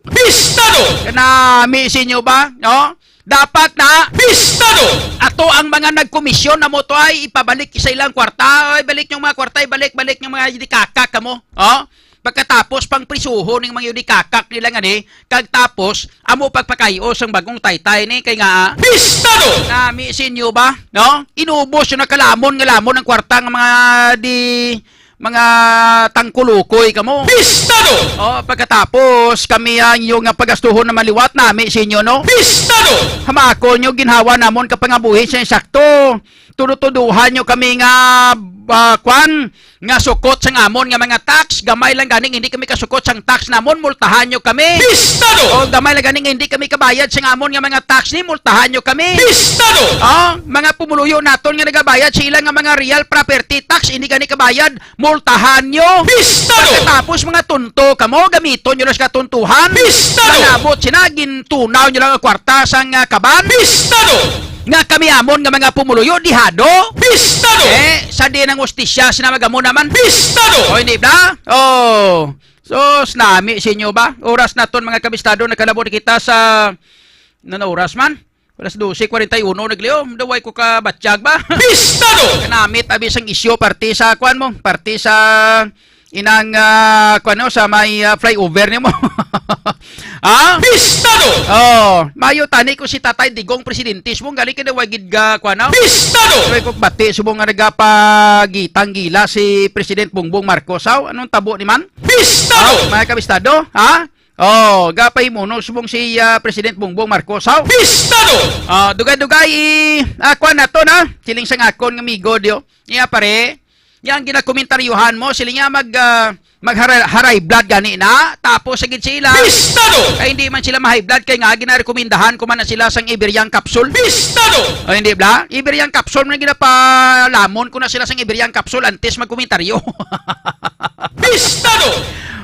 Pista, no? Kanami sa inyo ba? No? Dapat na pistado! Ato ang mga nagkomisyon na mo to ay ipabalik sa ilang kwarta. Ay, balik yung mga kwarta, ibalik, balik yung mga dikaka kamo. Oh? Pagkatapos, pang prisuhon ning mga yudikakak nila nga ni, kag tapos, amo pagpakayo sang bagong taytay ni, kay nga, pistado! Nami sinyo ba? No? Inubos yung nakalamon nga lamon ang kwarta nga mga di, mga tangkulukoy kamo. Pistado! Oh, pagkatapos, kami ang yung nga pagastuhon na maliwat nami sinyo, no? Pistado! Hamako nyo, ginhawa namon kapangabuhi sa insakto. Tudutuduhan nyo kami nga, ah, kwan, nga sukot sang amon nga mga tax, gamay lang ganing hindi kami kasukot sang tax namon, multahan nyo kami. Pistado! O gamay lang ganing hindi kami kabayad sang amon nga mga tax ni, multahan nyo kami. Pistado! Oh, mga pumuluyo naton nga nagabayad sa ila nga mga real property tax, hindi gani kabayad, multahan nyo. Pistado! Pagkatapos mga tunto kamo, gamiton nyo lang sa katuntuhan. Pistado! Manabot sina, gintunaw nyo lang ang kwarta sang, ah, kaban. Pistado! Nga kami amon nga mga pumuluyo, dihado. Pistado! Eh, sa di nang ustisya, sina magamo naman. Pistado! O, hindi ba? Oh. So, snami sa inyo ba? Oras naton, mga kabistado, nakalabot kita sa, ano na oras man? Alas dose kwarenta y uno nagliom. Daway ko ka batyag ba? Pistado! Kanamit abi sang isyu, parte sa kwan mo, parte sa inang, ah, kwan, no, sa may, ah, flyover nimo. Ha? Pistado! Oh, mayo tani ko si Tatay Digong presidente, subong gali ka daw gid ga kwan, no? Pistado! Daway ko bati, subong nga nagapagitang gila si President Bongbong Marcos, haw? Anong tabo ni man? Pistado! Oh, mga kabistado, ha? Oh, gapahimuno subong si, ah, President Bongbong Marcos, haw? Pistado! Ah, dugay-dugay, i-, ah, kuwan nato na. Siling sang akon nga amigo, diyo. Niya, pare, niya ang ginakomentaryohan mo, siling niya mag, ah, magharay, haray blood gani na, tapos sa gid sila. Pistado! Kay hindi man sila ma-high blood, kay nga ginarekomendahan ko man na sila sang Iberiang capsule. Pistado! O, hindi bla? Iberiang capsule man ginapalamon ko na sila sang Iberiang capsule antes magkomentaryo. Pistado!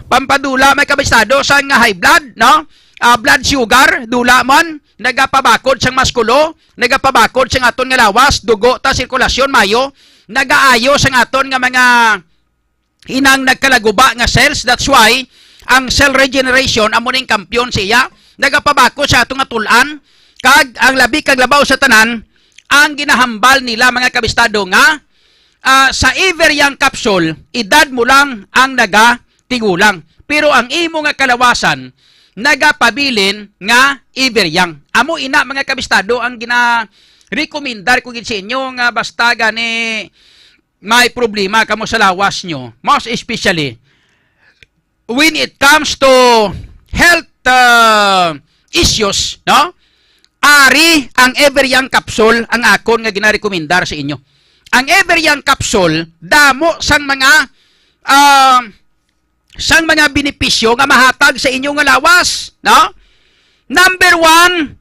Pampadula may kabistado sang high blood, no? Ah, blood sugar, dula man, nagapabakod sang maskulo, nagapabakod sang aton nga lawas, dugo ta, sirkulasyon, mayo, nagaayo sang aton nga mga inang nagkalaguba nga cells. That's why ang cell regeneration amo ning kampiyon siya, nagapabakod sa aton nga tul-an, kag ang labi kag labaw sa tanan, ang ginahambal nila, mga kabistado, nga ah, sa Everyoung capsule, edad mo lang ang nagatigulang. Pero ang imo nga kalawasan, nagapabilin nga Everyoung. Amo ina, mga kabistado, ang gina-recommendar ko gid sa inyo nga basta gani may problema kamo sa lawas nyo, most especially when it comes to health, uh, issues, no? Ari ang Everyoung capsule ang akon nga ginarekomendar sa inyo. Ang Everyoung capsule, damo sang mga, uh, sang mga benepisyo nga mahatag sa inyo nga lawas, no? Number one,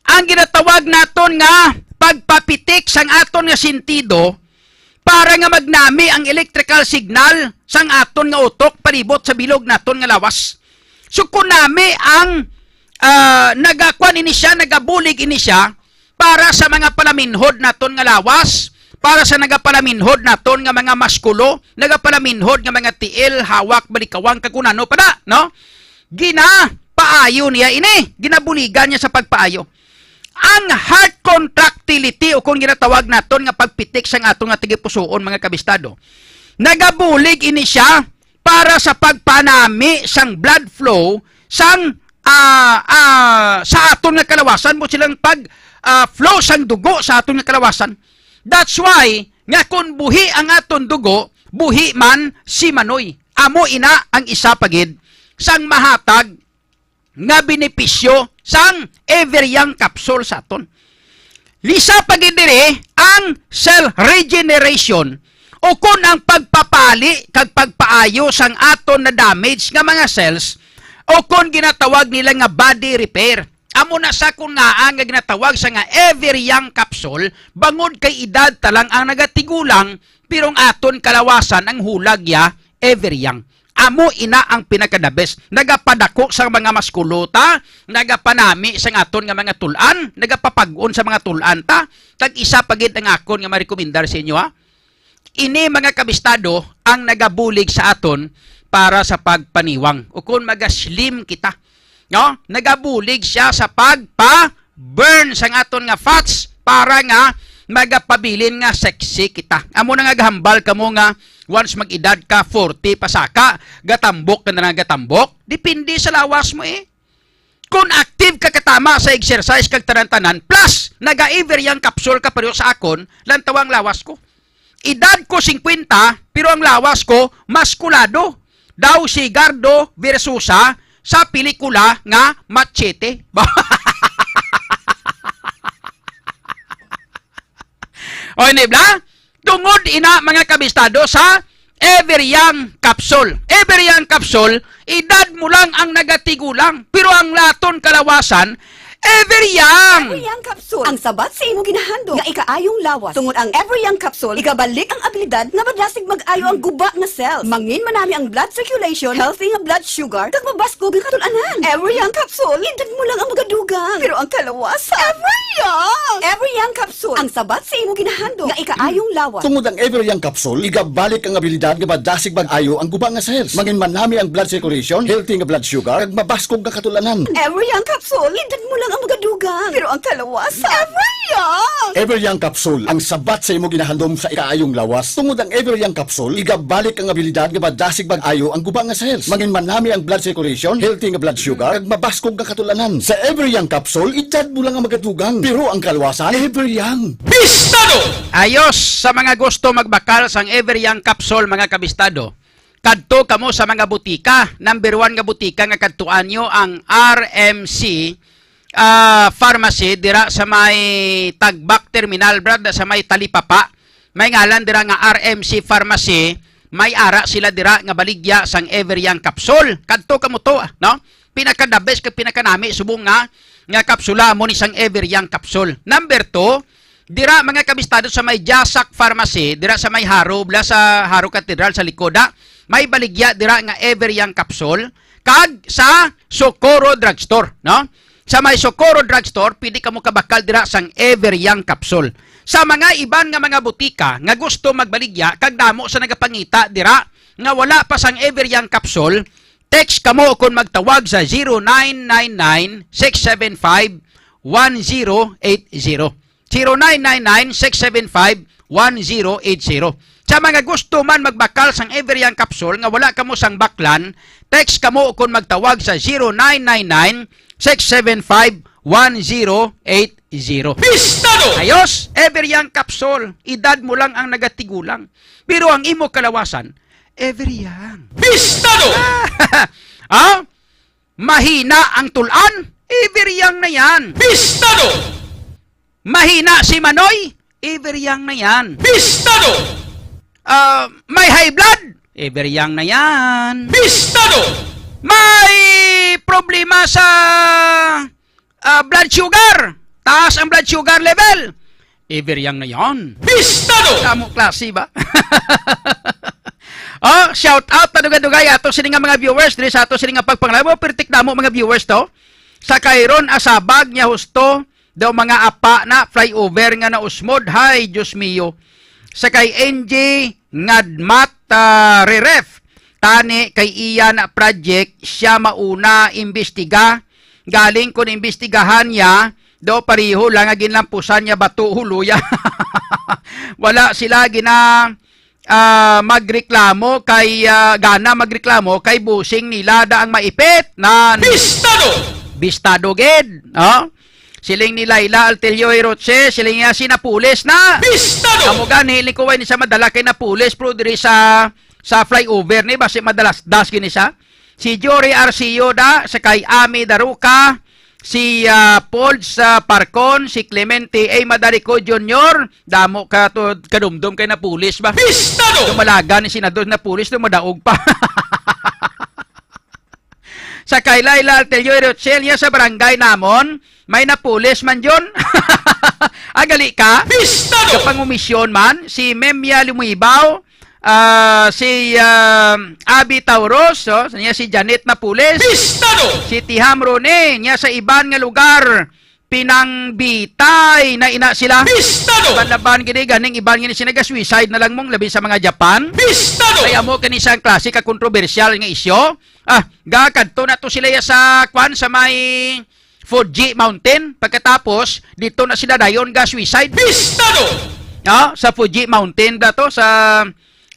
ang ginatawag naton nga pagpapitik sang aton nga sentido para nga magnami ang electrical signal sang aton nga utok palibot sa bilog naton nga lawas. So, kung nami ang, ah, nagakuan ini siya, nagabulig ini siya para sa mga palaminhod naton nga lawas, para sa nagapalaminhod naton nga mga maskulo, nagapalaminhod nga mga tiil, hawak, balikawang, kag kun ano pa na, no? Ginapaayo niya ini, ginabuligan niya sa pagpaayo. Ang heart contractility, o kung ginatawag naton nga pagpitik sang aton nga tagipusoon, mga kabistado, nagabulig ini siya para sa pagpanami sang blood flow sang, ah, ah, sa aton nga kalawasan, mo silang pag, ah, flow sang dugo sa aton nga kalawasan. That's why nga kung buhi ang aton dugo, buhi man si Manoy. Amo ina ang isa pa gid sang mahatag nga benepisyo sang Everyoung capsule sa aton. Lisa pa gid diri ang cell regeneration, o kon ang pagpapali kag pagpaayo sang aton na damage nga mga cells, o kon ginatawag nila nga body repair. Amo na sa kon ngaan nga ginatawag sa nga Everyoung capsule, bangod kay edad ta lang ang nagatigulang, pero ang aton kalawasan ang hulag ya Everyoung. Amo ina ang pinaka-the best. Nagapadako sa mga maskulota, nagapanami sa aton nga mga tul-an, nagapapag-on sa mga tul-an ta, kag isa pa gid ang akon nga marekomendar sa inyo, ha. Ini, mga kabistado, ang nagabulig sa aton para sa pagpaniwang. O kung maga-slim kita, no? Nagabulig siya sa pagpa burn sang aton nga fats para nga magapabilin nga sexy kita. Amo na nga gahambal kamo nga once mag-edad ka forty pasaka, gatambok ka na nga gatambok. Depende sa lawas mo eh. Kung active ka katama sa exercise kag tanan-tanan, plus naga-Everyoung capsule ka pareho sa akon, lantawang lawas ko. Edad ko singkwenta, pero ang lawas ko maskulado. Daw si Gardo Versosa sa pelikula nga Machete. O, hindi bla? Tungod ina, mga kabistado, sa Everyoung capsule. Everyoung capsule, edad mo lang ang nagatigulang, pero ang laton kalawasan, Everyoung! Everyoung capsule, ang sabat sa imo ginahandom nga ikaayong lawas. Tungod ang Everyoung capsule, igabalik ang abilidad nga madasig mag-ayo ang guba nga cells. Mangin manami ang blood circulation, healthy nga blood sugar, kag mabaskog nga katul-anan. Everyoung capsule, edad mo lang ang magadugang, pero ang kalawasan, Everyoung! Everyoung capsule, ang sabat sa imo ginahandom nga ikaayong lawas. Tungod ang Everyoung capsule, igabalik ang abilidad nga madasig mag-ayo ang guba nga cells. Mangin manami ang blood circulation, healthy nga blood sugar, kag mabaskog nga katul-anan. Everyoung capsule, edad mo lang ang magadugang, pero ang kalawasan, Everyoung! Everyoung capsule, ang sabat sa imo ginahandom sa ikaayong lawas. Tungod ang Everyoung capsule, igabalik ang abilidad nga madasig mag-ayo ang guba nga cells. Mangin manami ang blood circulation, healthy nga blood sugar, kag mabaskog nga katul-anan. Sa Everyoung capsule, edad mo lang ang magadugang, pero ang kalawasan, Everyoung! Bistado! Ayos sa mga gusto magbakal sang Everyoung capsule, mga kabistado. Kadto kamo sa mga butika. Number one nga butika nga kadtuan nyo ang R M C, ah, Pharmacy dira sa may Tagbak Terminal, brad, sa may Talipapa. May ngalan dira nga R M C Pharmacy. May ara sila dira nga baligya sang Everyoung capsule. Kadto kamo to, no? Pinaka the best kag pinakanami subong nga, nga kapsula mo ni sang Everyoung capsule. Number two, dira, mga kabistado, sa may Jasak Pharmacy, dira sa may Haro, bla, sa Haro Cathedral sa likod, ha? May baligya dira nga Everyoung capsule kag sa Socorro Drugstore, no? Sa may Socorro Drugstore, pwede kamo kabakal dira sang Everyoung capsule. Sa mga iban nga mga butika nga gusto magbaligya kag damo sa nagapangita dira nga wala pa sang Everyoung capsule, text kamo kon magtawag sa zero nine nine nine, six seven five, one zero eight zero. Zero nine nine nine, six seven five, one zero eight zero. Sa mga gusto man magbakal sang Everyoung capsule nga wala kamo sang baklan, text kamo kon magtawag sa zero nine nine nine, six seven five, one zero eight zero. Bistado! Ayos, Everyoung capsule, edad mo lang ang nagatigulang. Pero ang imo kalawasan, Everyoung. Bistado! Ah, mahina ang tulan, Everyoung na yan. Bistado! Mahina si Manoy, Everyoung na yan. Bistado! Ah, may high blood, Everyoung na yan. Bistado! May problema sa, ah, blood sugar, taas ang blood sugar level, Everyoung na yan. Bistado! Damo klase ba? Oh, shout out na dugay-dugay ato sini nga mga viewers diri sa ato sini nga pagpanglabo, pertik damo mga viewers to. Sa kay Ron Asabag niya husto, daw mga apa na flyover nga nausmod. Hay, Diyos mio. Sa kay N J Ngadmat, ah, Reref, tani kay iya na project, siya mauna imbestiga. Galing kon imbestigahan niya, daw pareho lang nga ginlampusan niya bato, huluya. Wala sila gina, ah, magreklamo kay, ah, gana magreklamo kay busing nila da ang maipit. Nan. Bistado! Bistado gid, no? Siling ni Laila Altelio Hiroche, siling niya si napulis na. Bistado! Amo gani, lingkuway ni siya madala kay napulis, pero diri sa, sa flyover ni, basi madalas das gini siya. Si Jory Arcio da, sa kay Ami Daruca, si, ah, Folds, ah, Parcon, si Clemente A. Madarico Junior, damo ka to, kadumdom kay napulis ba? Bistado! Dumalagan ni senador napulis, do madaog pa. Sa kay Laila Altelio Rochelle, niya sa barangay namon, may napulis man, John. Ah, gali ka? Bistado! Kapangumisyon man, si Memia Lumibaw, ah, si, ah, Abby Tauros, oh, niya si Janet napulis. Bistado! Si Tiham Rone, niya sa iban nga lugar, pinangbitay na ina sila. Bistado! Laban-laban gini, ganing iban gini sila, ga-suicide na lang mong labi sa mga Japan. Bistado! Ay, amo kani sa klase ka kontrobersyal nga isyu. Ah, ga kadto na to sila ya sa kwan, sa may Fuji Mountain. Pagkatapos, dito na sila dayon ga suicide. Pistado! No? Sa Fuji Mountain da to, sa,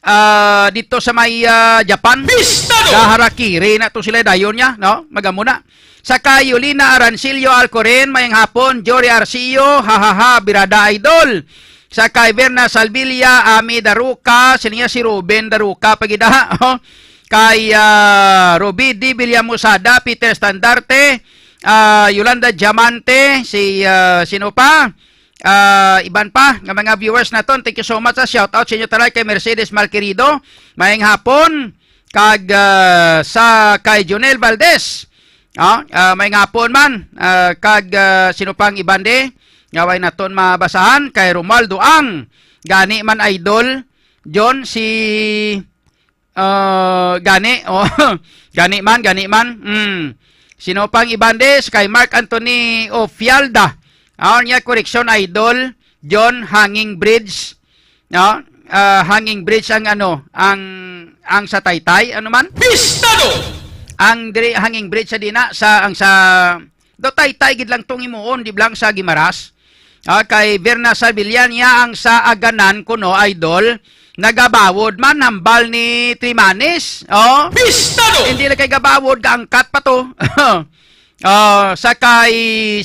ah, dito sa may, ah, Japan. Pistado! Ga Harakiri na to sila dayon niya, no? Magamuna. Sa kay Yolina Arancillo Alcoren, mayang hapon, Jory Arcio, ha, ha, ha, birada idol. Sa kay Verna Salvilla, Ami Daruca, sino niya si Ruben Daruca, pagida, oh. Kay, ah, Ruby D. Villamusada, Peter Standarte, ah, Yolanda Diamante, si, ah, sino pa? Ah, iban pa nga mga viewers naton. Thank you so much, ah. Shout out sa inyo tanan kay Mercedes Malquerido. Mayang hapon. Kag, ah, sa kay Jonel Valdez. Ah, ah, mayang hapon man. Ah, kag, ah, sino pang iban di? Nga way naton mabasahan kay Romualdo Ang. Gani man, idol. John, si, ah, gani. Oh, gani man, gani man. Mm. Sino pang iban di? Sa kay Mark Anthony Ofialda. Ah, niya, koreksyon, idol. John, Hanging Bridge. No? Ah, Hanging Bridge ang ano, ang, ang sa Taytay, ano man? Pistado! Ang diri, Hanging Bridge sa dina, sa, ang sa, do Taytay gid lang tong himuon, di lang sa Guimaras. Ah, kay Verna Sabillan niya ang sa Aganan kuno, idol. Nagabawod man, hambal ni Trimanes. Oh. Pistado! Hindi lang kay gabawod, gaangkat pa to. Oh, sa kay,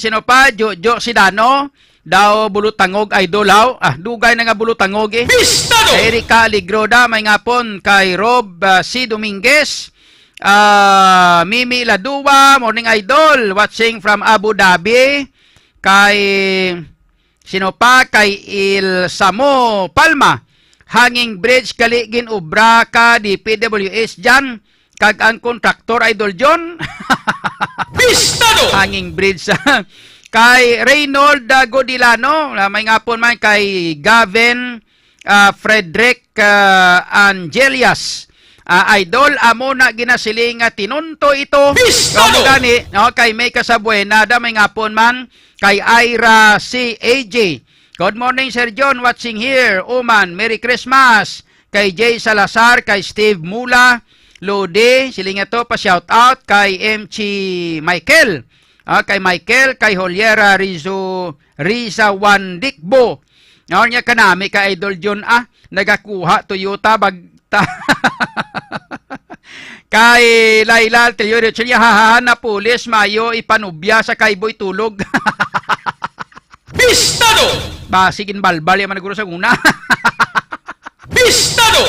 sino pa? Jojo Sidano. Daw bulutangog, idol, haw? Ah, dugay na nga bulutangog, eh. Pistado! Kay Erica Alegro da, mayang hapon. Kay Rob, ah, C. Dominguez. Ah, Mimi Ladua, morning, idol. Watching from Abu Dhabi. Kay, sino pa? Kay Il Samo Palma. Hanging bridge gali gin-obra ka D P W H dyan. Kag ang kontraktor, Idol John. Pistado! Hanging bridge. Kay Reynold, ah, Godilano, ah, mayang hapon man kay Gavin, ah, Frederick, ah, Angelias. Ah, idol, amo na ginasiling nga tinunto ito. Pistado! Amo gani, no, kay May Kasabuena, da, mayang hapon man kay Ira C A J. Good morning, Sir John. Watching here. Uman, Merry Christmas kay Jay Salazar, kay Steve Mula, Lodi, siling nga to, pa-shout out kay M G Michael. Ah, kay Michael, kay Holiera Rizo, Riza Juan Dikbo. Ano niya kanami ka, Idol John, ah? Nagakuha Toyota, bagta. Kay Laila Altelio, Rachel, yahahan na pulis, mayo ipanubya sa kay Boy Tulog. Pistado! Basig in balbal yaman guro sa una. Pistado!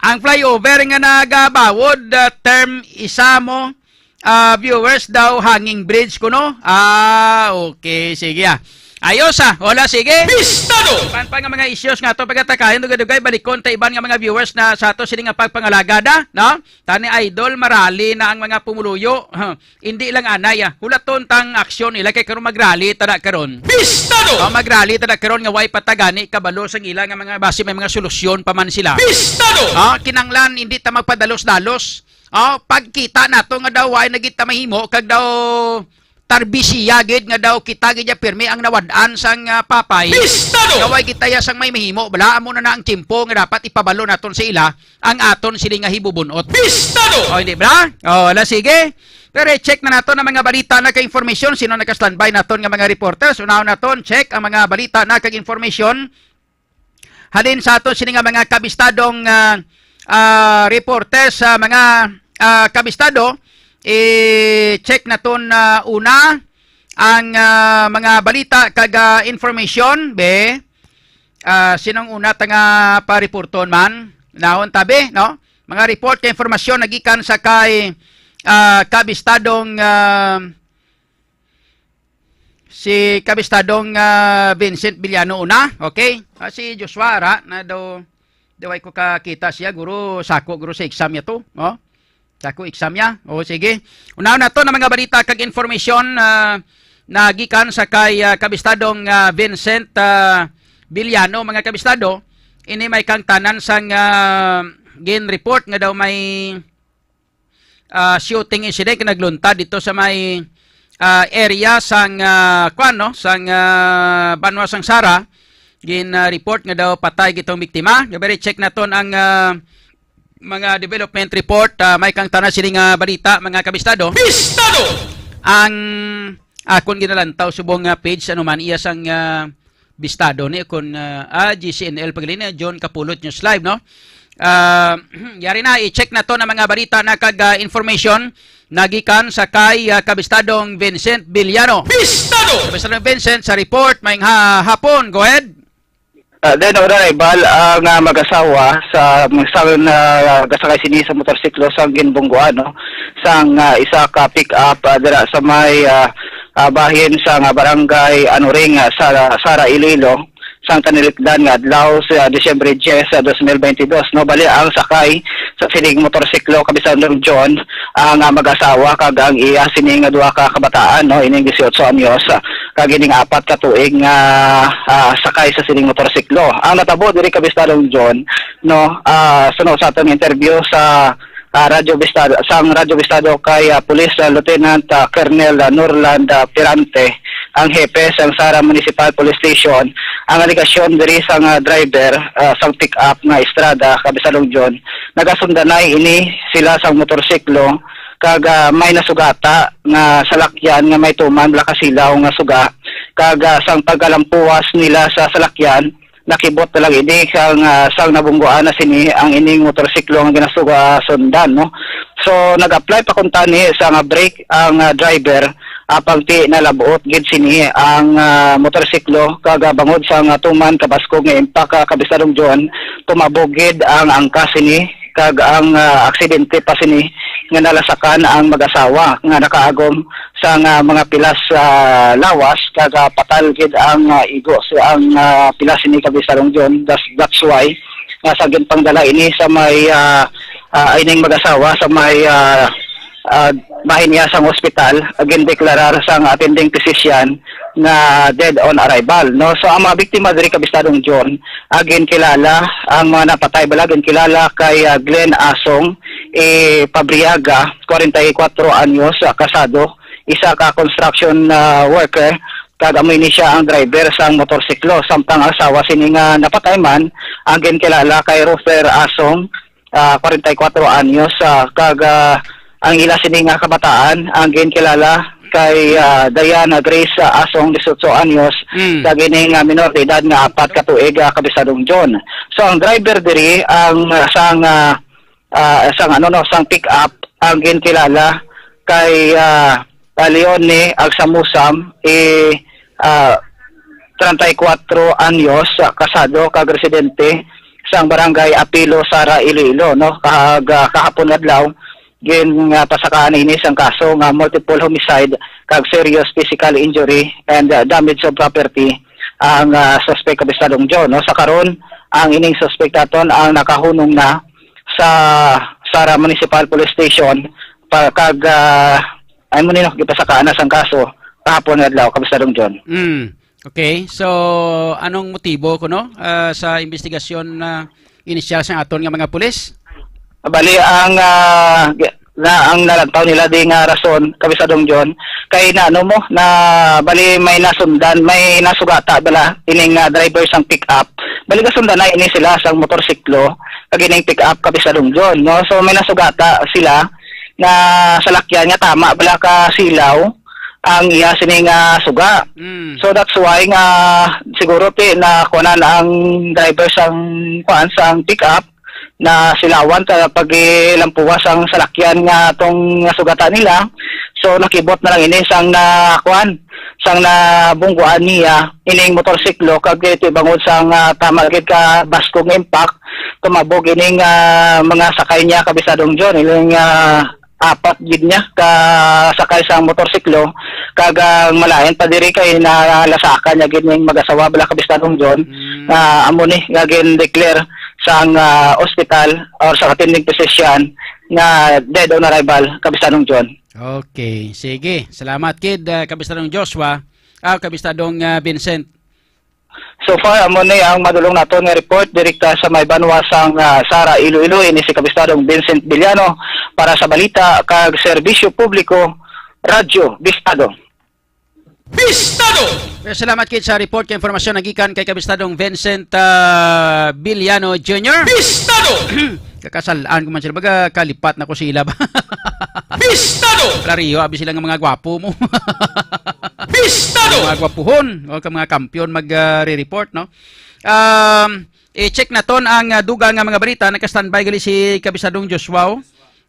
Ang flyover nga nagabawod, ah, term isa mo, ah, viewers daw, hanging bridge kuno. Ah, okay, sige, ah. Ayos, ah. Wala, sige. Pistado! Iban pa nga mga issues nga ato pagatakayan, dugay-dugay, balikon ta iban nga mga viewers na sa ato sini nga pagpangalagada, no? Tani, idol, marali na ang mga pumuluyo. Huh. Hindi lang anay, ah. Hulaton tang aksyon nila kay karon magrally ta na karon. Pistado! Oh, magrally ta na karon nga way pa ta gani kabalo sang ila nga mga basi may mga solusyon pa man sila. Pistado! Ah, kinanglan hindi ta magpadalos-dalos. Ah, pagkita nato nga daw way na gid ta mahimo kag daw tarbisiya gid nga daw kita gid ya pirmi ang nawad-an sang, ah, papay. Pistado! Nga way gid ta ya sang may mahimo, bala amo na na ang tiyempo nga dapat ipabalo naton sa ila ang aton sini nga hibubun-ot. Pistado! O, hindi ba? O, wala, sige. Pero i-check na naton ang mga balita na kag informasyon. Sino naka-standby naton nga mga reporters? Unahon naton, check ang mga balita na kag informasyon. Halin sa aton sini nga mga kabistadong, ah, ah, reporters, sa mga, ah, kabistado, i-check naton, ah, una ang, ah, mga balita kag, ah, information, be. Ah, sinong una ta nga pa-reporton man? Nahon tabi, no? Mga report kag informasyon nagikan sa kay, ah, kabistadong, ah, si kabistadong, ah, Vincent Villano una, okay? Ah, si Joshua, ara, na daw, daw ay ko kakita siya, guro, sako, guro, sa exam niya to, no? Sako, exam niya. O, sige. Unahon nato na mga balita kag informasyon, ah, na gikan sa kay, ah, kabistadong, ah, Vincent, ah, Villano, mga kabistado. Ini may kang tanan sang, ah, gin-report nga daw may, ah, shooting incident nga nagluntad dito sa may, ah, area sang, ah, kuan, no? Sang, ah, banwa sang Sara. Gin-report nga daw patay gitong biktima. Nga very check naton ang, ah, mga development report, ah, may kang tanan sini nga balita, mga kabistado. Pistado! Ang akon ginalantaw subong nga page, ano man iya sang, ah, bistado ni kun, ah, ah, G C N L pa gali ni, John Kapulot News Live, no? Ah, yari na, i-check naton ang mga balita na kag, ah, information nagikan sa kay, ah, Kabistadong Vincent Villano. Bistado! Kabistadong Vincent, sa report, maayong ha-, hapon. Go ahead. Ah, then, Honorable, ang, ah, mag-asawa sa, sa, ah, gasakay sini sa motorsiklo sang ginbungguan, no? Sang, ah, isa ka pick-up, ah, dira sa may, ah, ah, bahin sa nga barangay Anuring, ah, sa Sara, Iloilo, sang tanilikdan nga adlaw sa Disyembre diyes, sa dos mil bentidós, no? Bali, ang sakay sa sining motorsiklo, Kabistadong John, ang, ah, mag-asawa kag ang iya sini nga duha ka kabataan, no? Ining dieciocho anyos, ah, kag ining apat ka tuig nga, ah, sakay sa sining motorsiklo. Ang natabo diri, Kabistadong John, no, ah, suno sa aton interview sa, ah, Radyo Bistado, sang Radyo Bistado kay, ah, Police, ah, Lieutenant, ah, Colonel, ah, Norland, ah, Pirante, ang hepe sang Sara Municipal Police Station, ang alegasyon diri sang, ah, driver, ah, sang pick-up nga Estrada, Kabistadong John, nagasundanay ini sila sang motorsiklo kag, ah, may nasugata nga salakyan nga may tuman bala ka silaw nga suga, kag, ah, sang pagkalampuwas nila sa salakyan, nakibot na lang ini sang, ah, sang nabungguan na sini ang ining motorsiklo nga ginasuga sundan, no? So, nag-apply pa kuntani sa nga brake ang, ah, driver, apang ti nalab-ot gid sini ang, ah, motorsiklo, kag, ah, bangod sa nga tuman kabaskog nga impact, ah, Kabistadong John, tumabog gid ang angkas sini, kag ang, ah, aksidente pa sini nga nalasakan ang mag-asawa nga nakaagom sang, ah, mga pilas, ah, lawas, kag, ah, patal gid ang, ah, igo sa ang, ah, pilas sini, Kabistadong John. That's, that's why nga sa ginpangdala ini sa may, ah, ah, ining mag-asawa sa may, ah, ah, bahin niya sang ospital, gindeklarar sang attending physician nga dead on arrival, no? So, ang mga biktima diri, Kabistadong John, ah, ginkilala, ang mga napatay bala ginkilala kay, ah, Glenn Asong, eh, Pabriaga, kwarenta y kuwatro anyos, ah, kasado, isa ka construction, ah, worker, kag amo ini siya ang driver sang motorsiklo, samtang ang asawa sini nga napatay man, ang ginkilala kay Rofer Asong, ah, kwarenta y kuwatro anyos, ah, kag, ah, ang ila sini nga kabataan, ang ginkilala kay, ah, Diana Grace, ah, Asong, dieciocho anyos, Mm. kag ini nga minor de edad nga apat ka tuig, ah, Kabistadong John. So, ang driver diri, ang, ah, sang, ah, ah, sang, ano, no, sang pick-up, ang ginkilala kay, ah, ah, Leone Agsamusam, eh, ah, treinta y cuatro anyos, ah, kasado kag residente sang barangay Apilo, Sara, Iloilo, no? Kag, ah, kahapon adlaw, gin, ah, pasakaan ini sang kaso nga multiple homicide kag serious physical injury and, ah, damage of property ang, ah, suspect, Kabistadong John, no? Sa karon, ang ining suspect naton ang nakahunong na sa Sara Municipal Police Station pa, kag, ah, ay mo nino, gipasakaan na sang kaso kahapon nga adlaw, Kabistadong John. Mm. Okay. So, anong motibo kuno, ah, sa investigasyon na inisyal sa aton nga mga pulis? Bali, ang, ah, gi-, na, ang nalantaw nila di nga rason, Kabistadong John, kay na, ano mo, na, bali, may nasundan, may nasugata bala ining, ah, driver sang pick-up. Bali, gasundan na ini sila sang motorsiklo, kag ining pick-up, Kabistadong John, no? So, may nasugata sila nga salakyan nga tama bala ka silaw ang iya sini nga suga. Mm. So, that's why nga siguro ti nakuanan ang driver sang, kuan, sang pick-up, na silawan sa paglampuwas ang salakyan nga tong nasugatan nila. So, nakibot na lang ini sang na, kuan, sang nabungguan niya ining motorsiklo, kag ito bangod sang, ah, tama gid ka baskog nga impact, tumabog ining, ah, mga sakay niya, Kabistadong John, ining, ah, apat gid niya ka sakay sa motorsiklo, kag ang malain pa diri kay nalasakan niya gid ning mag-asawa bala, Kabistadong John, Mm. nga amo ni nga gin-declare sang, ah, ospital or sa attending physician nga dead on arrival, Kabistadong John. Okay, sige. Salamat kid, ah, Kabistadong Joshua. Ah, Kabistadong, ah, Vincent. So far, amo ni ang madulong naton nga report direkta sa may banwa sang, ah, Sara, Iloilo, ini si Kabistadong Vincent Villano para sa balita kag serbisyo publiko, Radyo Bistado. Bistado! Well, salamat kid sa report kay informasyon nagikan kay Kabistadong Vincent, ah, Villano Junior. Bistado! Kakasal-an ko man sila. Baga, kalipat na ko sila ba? Bistado! Lariyo, abi sila nga mga gwapo mo. Pistado! Mga gwapuhon, o ka mga kampiyon mag, ah, re-report, no? Um, i-check naton ang, ah, dugang nga mga balita. Naka-standby gali si Kabisadong Joshua, oh.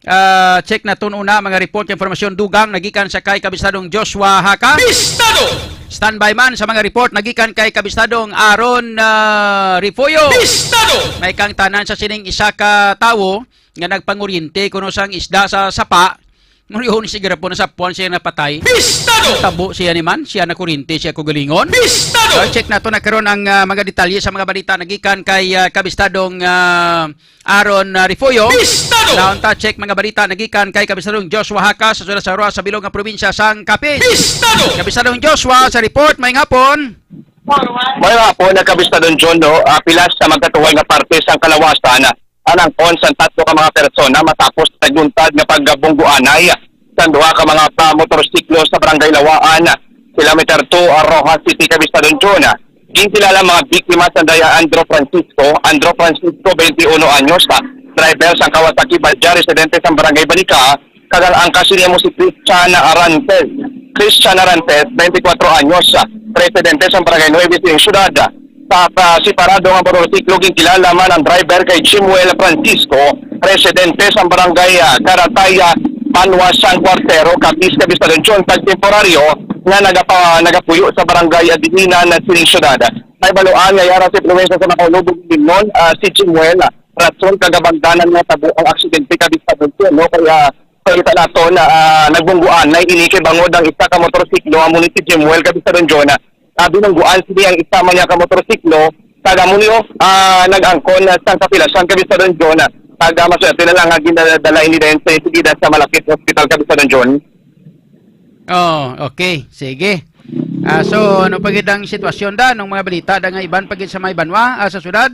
Ah, check naton una mga report, informasyon, dugang nagikan sa kay Kabisadong Joshua Haka. Pistado! Standby man sa mga report nagikan kay Kabisadong Aaron, ah, Refuyo. Pistado! May kangtanan sa sining isa ka tawo nga nagpanguryente kuno sang isda sa sapa. Murihon siguro po nasapuan siya napatay. Pistado! Tabo siya ni man, siya na kuryente, siya kugalingon. Pistado! So, check nato na karon ang, ah, mga detalye sa mga balita nagikan kay, ah, Kabistadong, ah, Aaron, ah, Refuyo. Pistado! Naon ta, check mga balita nagikan kay Kabistadong Joshua Haka sa Sura sa Roa sa bilog nga probinsya sang Capiz. Pistado! Kabistadong Joshua sa report, may ngapon. May hapon na Kabistadong John, no? Ah, pilas sa magkatuway nga parte sang kalawasan, ah, ang angkon sang tatlo ka mga persona matapos nagluntad nga pagbungguanay sa duha ka mga pa motorsiklo sa Barangay Lawaan. Kilometer two, ah, Roxas City, Kabistadong John. Ginkilala ang mga biktima sa daya Andro Francisco, Andro Francisco, twenty-one anyos, ah, driver sang Kawasaki Balya, residente sa Barangay Banica, kag ang angkas niya mo si Christian Arantes. Christian Arantes, twenty-four anyos, ah, residente sa Barangay Nueve Sining Syudad. Sa, ah, separado nga motorsiklo, ginkilala man ang driver kay Chimuel Francisco, residente sa Barangay, ah, Karataya, Banwa, San Cuartero, Capiz, Capiz Oriental, kag temporaryo nga nagapa-, nagapuyo sa Barangay Adihinan sa sining syudad. May baluan nga yara sa impluwensya sa nakaulubog limnon, ah, si Chimuel, ah, rason kag kabangdanan nga tabo ang aksidente, Capiz Oriental, no? Kaya, ah, kita nato na, ah, nagbungguanay ini kay bangod ang isa ka motorsiklo, amo ni si Chimuel, Capiz Oriental, ah, binungguan sini ang isa man niya ka motorsiklo, kag amo ni, ah, nag-angkon, ah, sang kapilasan, Capiz Oriental, ah, kag, ah, maswerte na lang nga ginadala ini dayon sa sige sa malapit nga ospital, Capiz Oriental. Oh, okay. Sige. Ah, so, ano pa gid ang sitwasyon da nung mga balita da nga iban pa gid sa may banwa, ah, sa syudad?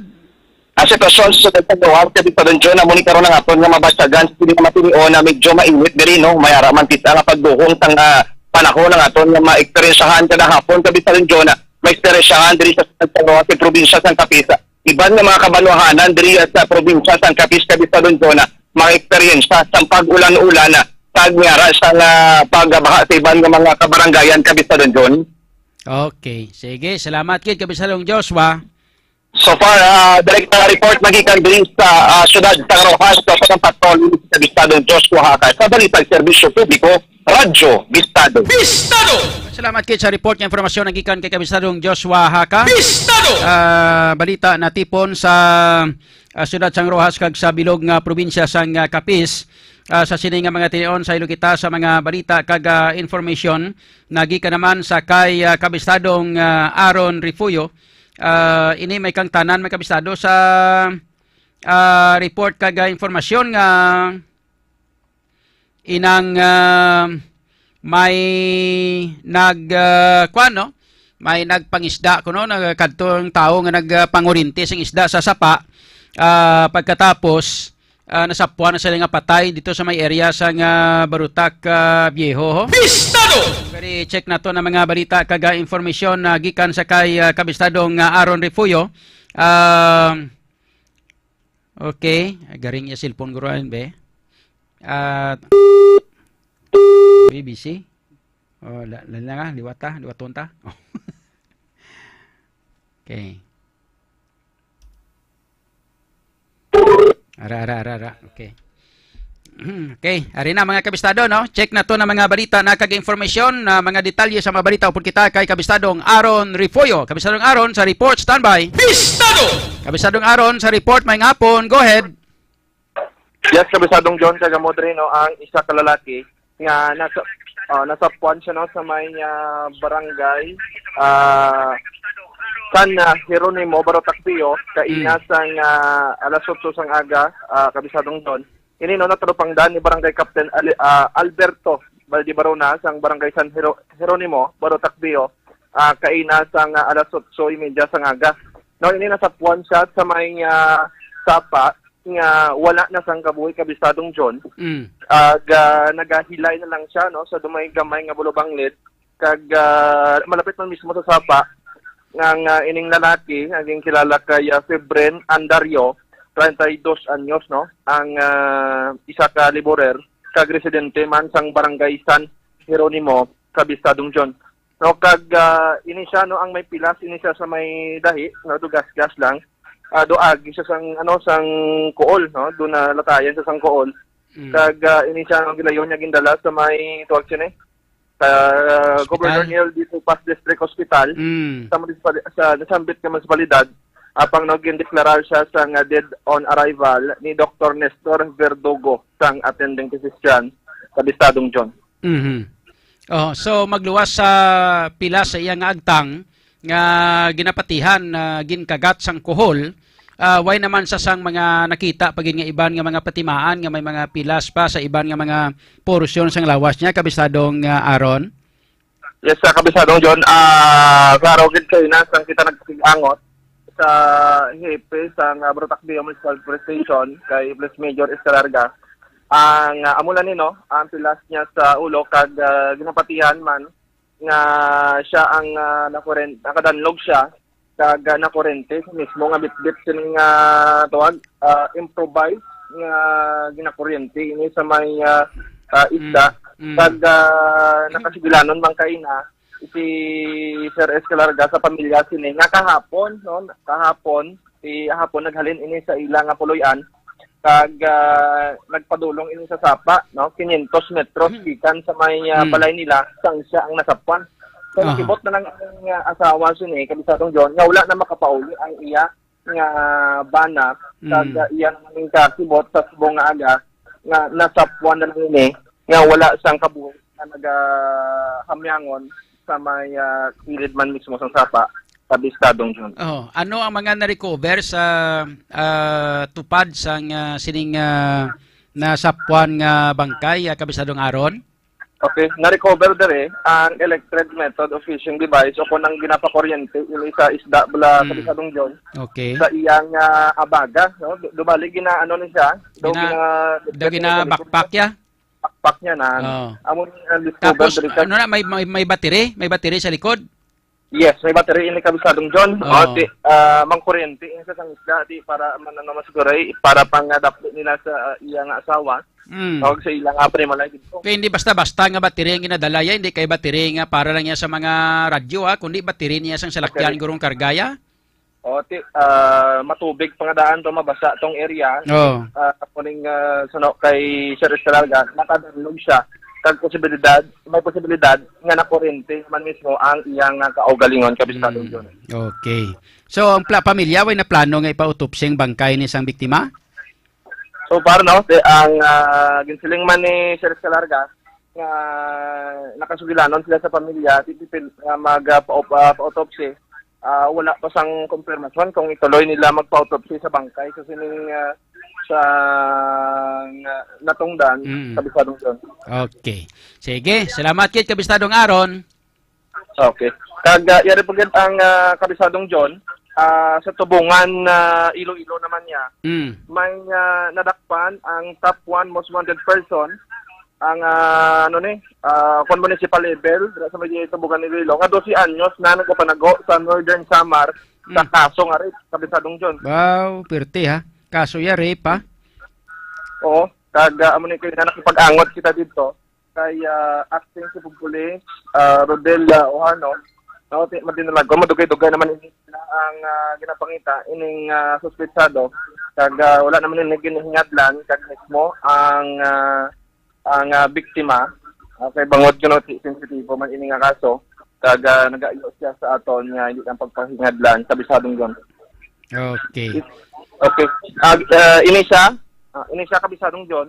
Ang sitwasyon sa Sitwasyon sa Luwag, Capiz Oriental, amo ni karon ang aton nga mabasagan sa sini nga matinion na medyo mainit diri, no? May ara man kita nga pagduhong sang, ah, panahon ang aton nga maeksperiensyahan kada hapon, Capiz Oriental, na maeksperiensyahan diri sa Sitwasyon sa Luwag, sa probinsya sang Capiz. Iban nga mga kabanwahanan diri sa probinsya sang Capiz, Capiz Oriental, na maeksperiensya sang pag-ulan-ulan, kag may ara sang, ah, pagbaha sa iban nga mga kabarangayan, Capiz Oriental. Okay. Sige, salamat gid, Kapisadong Joshua. So far, ah, direct na report magikan diri sa, ah, siyudad sang Roxas, sa San Bartolome, sa Bistadong Joshua Haka. Sa Balitang Serbisyo Publiko, Radyo Bistado. Bistado! Salamat gid sa report nga impormasyon nagikan kay Kapisadong Joshua Haka. Bistado! Ah, balita natipon sa, ah, siyudad sang Roxas kag sa bilog nga probinsya sang, ah, Capiz. Ah, sa sini nga mga tinion, saylo kita sa mga balita kag, ah, information nagikan naman sa kay, ah, Kapisadong, ah, Aaron Refuyo. Ah, ini may kangtanan, may kabisado sa, ah, report kag, ah, informasyon nga inang, ah, may nag, ah, kuwan, no? May nagpangisda kuno, nagkadto ang tawo nga nagpangurinti sing isda sa sapa. Ah, pagkatapos, ah, nasapuan na sila nga patay dito sa may area sa nga Barutak, ah, Viejo, ho. Pistado! Gani, check nato na mga balita kag, ah, informasyon na gikan sa kay, ah, Kabistadong, ah, Aaron Refuyo. Ah, okay, garing iya cellphone guro, be. Ah, B B C. Oh, la, la, la, liwat ta, liwaton ta. Okay. Ara, ara, ara, ara. Okay. Okay, ari na mga kabistado, no? Check nato na mga balita na kag informasyon, na mga detalye sa mga balita upod kita kay Kabistadong Aaron Refuyo. Kabistadong Aaron sa report, standby. Bistado! Kabistadong Aaron sa report, may ngapon. Go ahead. Yes, Kabisadong John, kag amo diri, no, ang isa ka lalaki nga nasa, ah, nasapuan siya, no, sa may, ah, barangay, ah, San, ah, Jeronimo, Barotac Viejo, kaina Mm. sang, ah, alas otso sang aga, ah, Kabisadong John. Ini, no, natalupangdan ni Barangay Captain Ali-, ah, Alberto Valdibarona sang Barangay San Jero-, Jeronimo, Barotac Viejo, ah, kaina sang, ah, alas otso y media sang aga. No, ini nasapuan siya sa may, ah, sapa nga wala na sang kabuhi, Kabisadong John. Mm. Ag, ah, nagahilay na lang siya, no, sa dumay gamay nga bulobanglid. Kag, ah, malapit man mismo sa sapa, nga, nga ining lalaki, nga ginkilala kay, ah, Febren Andario, treinta y dos anyos, no, ang, ah, isa ka laborer, kag residente man sang Barangay San Jeronimo, Kabisadong John. No, kag, ah, ini siya, no, ang may pilas, ini siya sa may dahi, no, dugasgas lang. Ah, do agi siya sang, ano, sang kuol, no, do na latayan siya sang kuol. Mm. Kag, ah, ini siya, no, gilayon niya gindala sa may, tuwag siya ni, sa, ah, Hospital? Governor Neil D. Tupas District Hospital, Mm. sa munisipali-, sa nasambit nga munisipalidad, apang, no, gindeklarar siya sang dead on arrival ni Doktor Nestor Verdugo, sang attending physician sa Bistadong John. Mhm. Oh, so magluwas sa pila sa iya nga agtang nga ginapatihan, ah, ginkagat sang kuhol, ah, way naman sa sang mga nakita pa gid nga iban nga mga patimaan nga may mga pilas pa sa iban nga mga porsyon sang lawas niya, Kabisadong, ah, Aaron? Yes, sa Kabisadong John, ah, klaro gid kayo na sang kita nagsigangot sa hepe sa nga Brutak Viejo Municipal Police Station kay Police Major Escalarga. Ang, ah, amo lang ni, no, ang pilas niya sa ulo kag, ah, ginapatihan man nga siya ang, ah, nakuren-, nakadanlog siya kag, ah, nakurente sa mismo nga bitbit sini nga tuwag, ah, improvised nga ginakuryente ini sa may, ah, ah, isda. Mm, mm. Kag, ah, nakasigilanon man kaina si Sir Escalarga sa pamilya sini nga kahapon, no, kahapon, si hapon naghalin ini sa ila nga puloy-an kag, ah, nagpadulong ini sa sapa, no, quinientos metros Hmm. gikan sa may, ah, Hmm. balay nila sang siya ang nasapwan. So, Aha. nakibot na lang ang, ah, asawa sini, Kabisadong John, nga wala na makapauli ang iya nga bana, Hmm. kag, ah, iya naman ning kasibot sa subong nga aga nga nasapwan na lang ini nga wala sang kabuhi nga nagahamyangon sa may, ah, kilid man mismo sang sapa, Kabisadong John. Oh, ano ang mga na-recover sa, ah, tupad sang, ah, sining, ah, nasapwan nga bangkay, ah, Kabisadong Aaron? Okay, na-recover dere ang electric method of fishing device o kung ang ginapakuryente ini sa isda bala, Hmm. Kabisadong John, Okay. sa iyang, ah, abaga, no? Du-, dubali gina-, ano ni siya? Daw Gina-, gina-, daw gina-backpack ya? Backpack niya na. Oh. Amo ni ang discover Tapos, diri sa ano na, may, may, may battery? May battery sa likod? Yes, may battery ini, Kabisadong John. Oh. O, ti-, ah, mangkuryente ini sa sang isda, ti, para man, ano, masiguray, para pang, ah, dapli nila sa, ah, iya nga asawa. Mm. Tawag sa ila nga panimalay dito. Kaya hindi basta-basta nga battery ang ginadala yan, hindi kay battery nga para lang yan sa mga radyo, ha, kundi battery niya sang salakyan, Battery. gurong kargaya. O, ti-, ah, matubig pa nga daan to, mabasa tong area. Oo. Ah, kuning, ah, suno kay Sir Estrada, nakadanlog siya. Kag posibilidad, may posibilidad nga nakuryente man mismo ang iyang, ah, kaugalingon, Kabisadong Mm. John. Okay. So, ang pla-, pamilya, way na plano nga ipa-autopsy ang bangkay ni sang biktima? So far, no, di, ang, ah, ginsiling man ni Sir Escalarga nga nakasugilanon sila sa pamilya, ti-, ti-, nga mag, ah, pa-, ah, pa-autopsy. Ah, wala pa sang kumpirmasyon kung ituloy nila magpa-autopsy sa bangkay sa sining, ah, sa, nga natungdan, Mm. Kabisadong John. Okay. Sige, salamat kit, Kabistadong Aaron. Okay. Kag, ah, yari po gid ang, ah, Kabisadong John, ah, sa Tubungan, ah, Iloilo naman niya, Mm. may, ah, nadakpan ang top one most wanted person, ang, ah, ano ni, ah, kung municipal level, dira sa may Tubungan Iloilo, nga dose anyos na nagapanago sa Northern Samar sa Mm. kaso nga rape, Kabisadong John. Wow, pirti ha. Kaso ya rape ha? Oo. Kag, ah, amo ni kay na nakipag-angot kita dito kay, ah, Acting Chief of Police, ah, Rodel, ah, Ojano, no, ti-, madinalagon, madugay-dugay naman ini na ang, ah, ginapangita ining, ah, suspetsado. Kag, ah, wala naman ini ginahingadlan kag mismo ang, ah, ang, ah, biktima. Ah, kay bangod kuno ti-, sensitibo man ini nga kaso, kag, ah, nagayo siya sa aton nga hindi lang pagpahingadlan, Kabisadong John. Okay. Okay. Ah, ah, ini siya, ah, ini siya, Kabisadong John.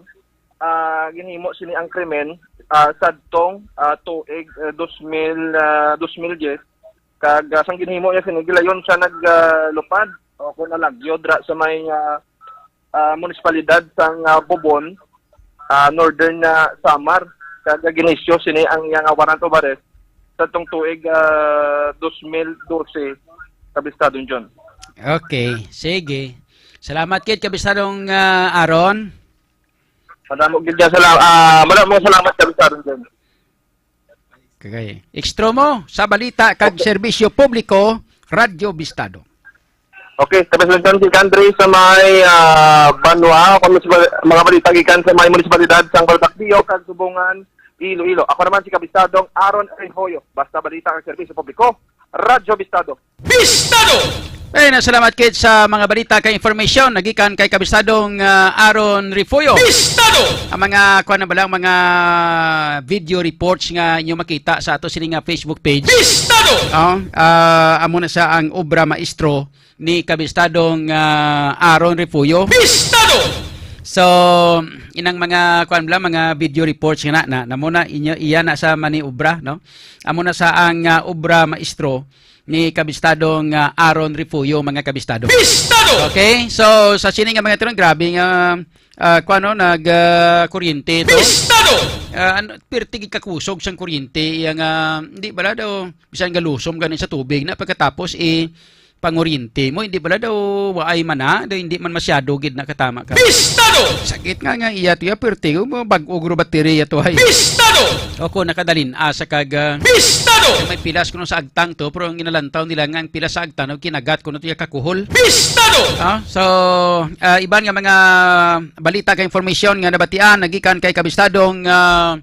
Ah, ginhimo sini ang krimen, ah, sadtong, ah, tuig, ah, dos mil, ah, dos mil diyes. Kag, ah, sang ginhimo niya sini, gilayon siya nag, ah, lupad o kung nalagyo dira sa may, ah, ah, munisipalidad sang, ah, Bobon, ah, Northern, ah, Samar. Kag, ah, ginisyo sini ang iyang, ah, warrant of arrest sadtong tuig, ah, dos mil dose, Kabistadong John. Okay, sige. Salamat kit, Kabistadong, ah, Aaron. Madamo gid nga sala-, ah, madamo nga salamat, Kabistadong John. Kagay. Extro mo sa balita kag Okay. serbisyo publiko, Radyo Bistado. Okay, Kabistadong John, si Andre sa may, ah, Banwa, kung sa mga balita gikan sa may munisipalidad sang Balbacdio kag Tubungan, Iloilo. Ako naman si Kabistadong Aaron Rehoyo. Basta balita ang serbisyo publiko, Radyo Bistado. Bistado! Eh, nasalamat kit sa mga balita kay information nagikan kay Kabistadong, ah, Aaron Refuyo. Bistado! Ang mga, kuwan na ba lang, mga video reports nga inyo makita sa ato sini nga Facebook page. Bistado! Oh, ah, amo na sa ang obra maestro ni Kabistadong, ah, Aaron Refuyo. Bistado! So, inang mga, kuwan ba lang, mga video reports nga na, na, na muna inyo, iya na sa maniobra, no? Amo na sa ang, ah, obra maestro ni Kabistadong, ah, Aaron Refuyo, mga kabistado. Bistado! Okay, so sa sini nga mga tunog, grabe nga, ah, kuwan, no, nag, ah, kuryente to. Bistado! Ah, ano, pirti gid kakusog sang kuryente, iya nga, hindi bala daw, bisan galusom gani sa tubig na pagkatapos, eh, panguryente mo, hindi bala daw waay man na, daw hindi man masyado gid nakatama ka. Bistado! Sakit nga nga iya to, iya, pirti, mo bag-o guro baterya to, ay. Bistado! O ko, nakadalin, asa kag, ah, Bistado! May pilas kuno sa agtang to, pero ang ginalantaw nila nga ang pilas sa agtang, no, kinagat kuno to iya kakuhol. Bistado! Ah, so, ah, iban nga mga balita kag information nga nabatian, nagikan kay Kabistadong, ah,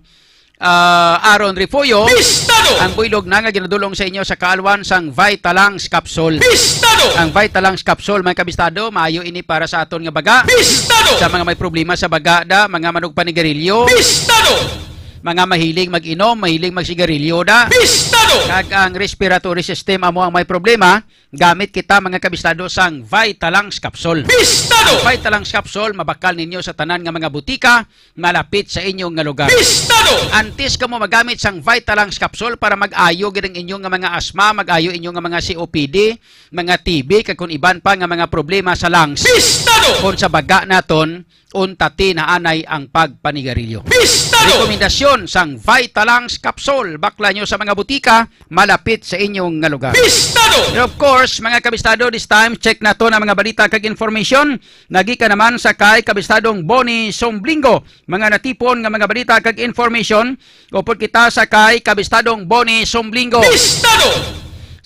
ah, Aaron Refuyo, Bistado! Ang buylog na nga ginadulong sa inyo sa kaalwan sang Vitalangs Capsule. Bistado! Ang Vitalangs Capsule, mga kabistado, maayo ini para sa aton nga baga. Bistado! Sa mga may problema sa baga, da, mga manugpanigarilyo. Bistado! Mga mahiling mag-inom, mahiling magsigarilyo, da. Bistado! Kag ang respiratory system amo ang may problema, gamit kita, mga kabistado, sang Vitalangs Capsule. Bistado! Ang Vitalangs Capsule mabakal ninyo sa tanan nga mga butika malapit sa inyo nga lugar. Bistado! Antes kamo magamit sang Vitalangs Capsule para mag-ayo gid ang inyo nga mga asma, mag-ayo inyo nga mga C O P D, mga T B, kag kung iban pa nga mga problema sa lungs. Bistado! Kung sa baga naton, unta ti naanay ang pagpanigarilyo. Bistado! Rekomendasyon sang Vitalangs Capsule, bakla nyo sa mga butika malapit sa inyong nga lugar. Bistado! And of course, mga kabistado, this time, check naton ang mga balita kag information. Nagikan naman sa kay Kabistadong Bonnie Somblingo. Mga natipon nga mga balita kag information, upod kita sa kay Kabistadong Bonnie Somblingo. Bistado!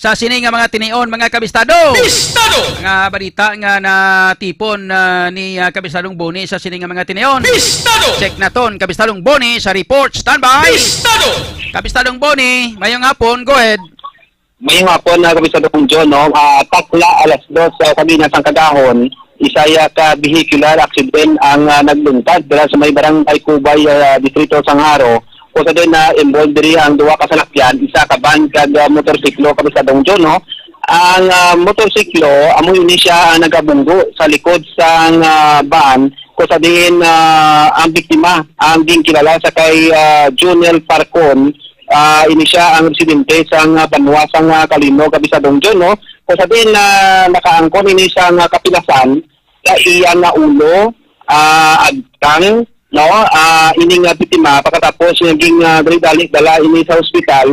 Sa sini nga mga tinion, mga kabistado. Bistado! Mga balita nga natipon, ah, ni, ah, Kabistadong Bonnie sa sini nga mga tinion. Bistado! Check naton, Kabistadong Bonnie sa report. Standby! Bistado! Kabistadong Bonnie, mayong hapon. Go ahead. Mayong hapon, ah, Kabistadong John, no? Ah, takla alas dos, ah, kami na sang kagahon, isa ya ka vehicular accident ang, ah, naglungtad dira sa may barangay Kubay, ah, Distrito sang Jaro. Kung sa din na involved diri ang duha ka salakyan, isa ka van kag, ah, motorsiklo, Kabistadong John, no? Ang, ah, motorsiklo, amo ini siya ang nagabunggo sa likod sang, ah, van, kung sa diin, ah, ang biktima ang ginkilala sa kay, ah, Junel Farcon. Ah, ini siya ang residente sang, ah, banwa sang, ah, Calino, Kabistadong John, no? Kung sa diin, ah, nakaangkon ini sang, ah, kapilasan sa iya nga ulo, ah, agtang, no? Ah, ini nga biktima, pagkatapos nga ging, ah, dali-dali dala ini sa ospital,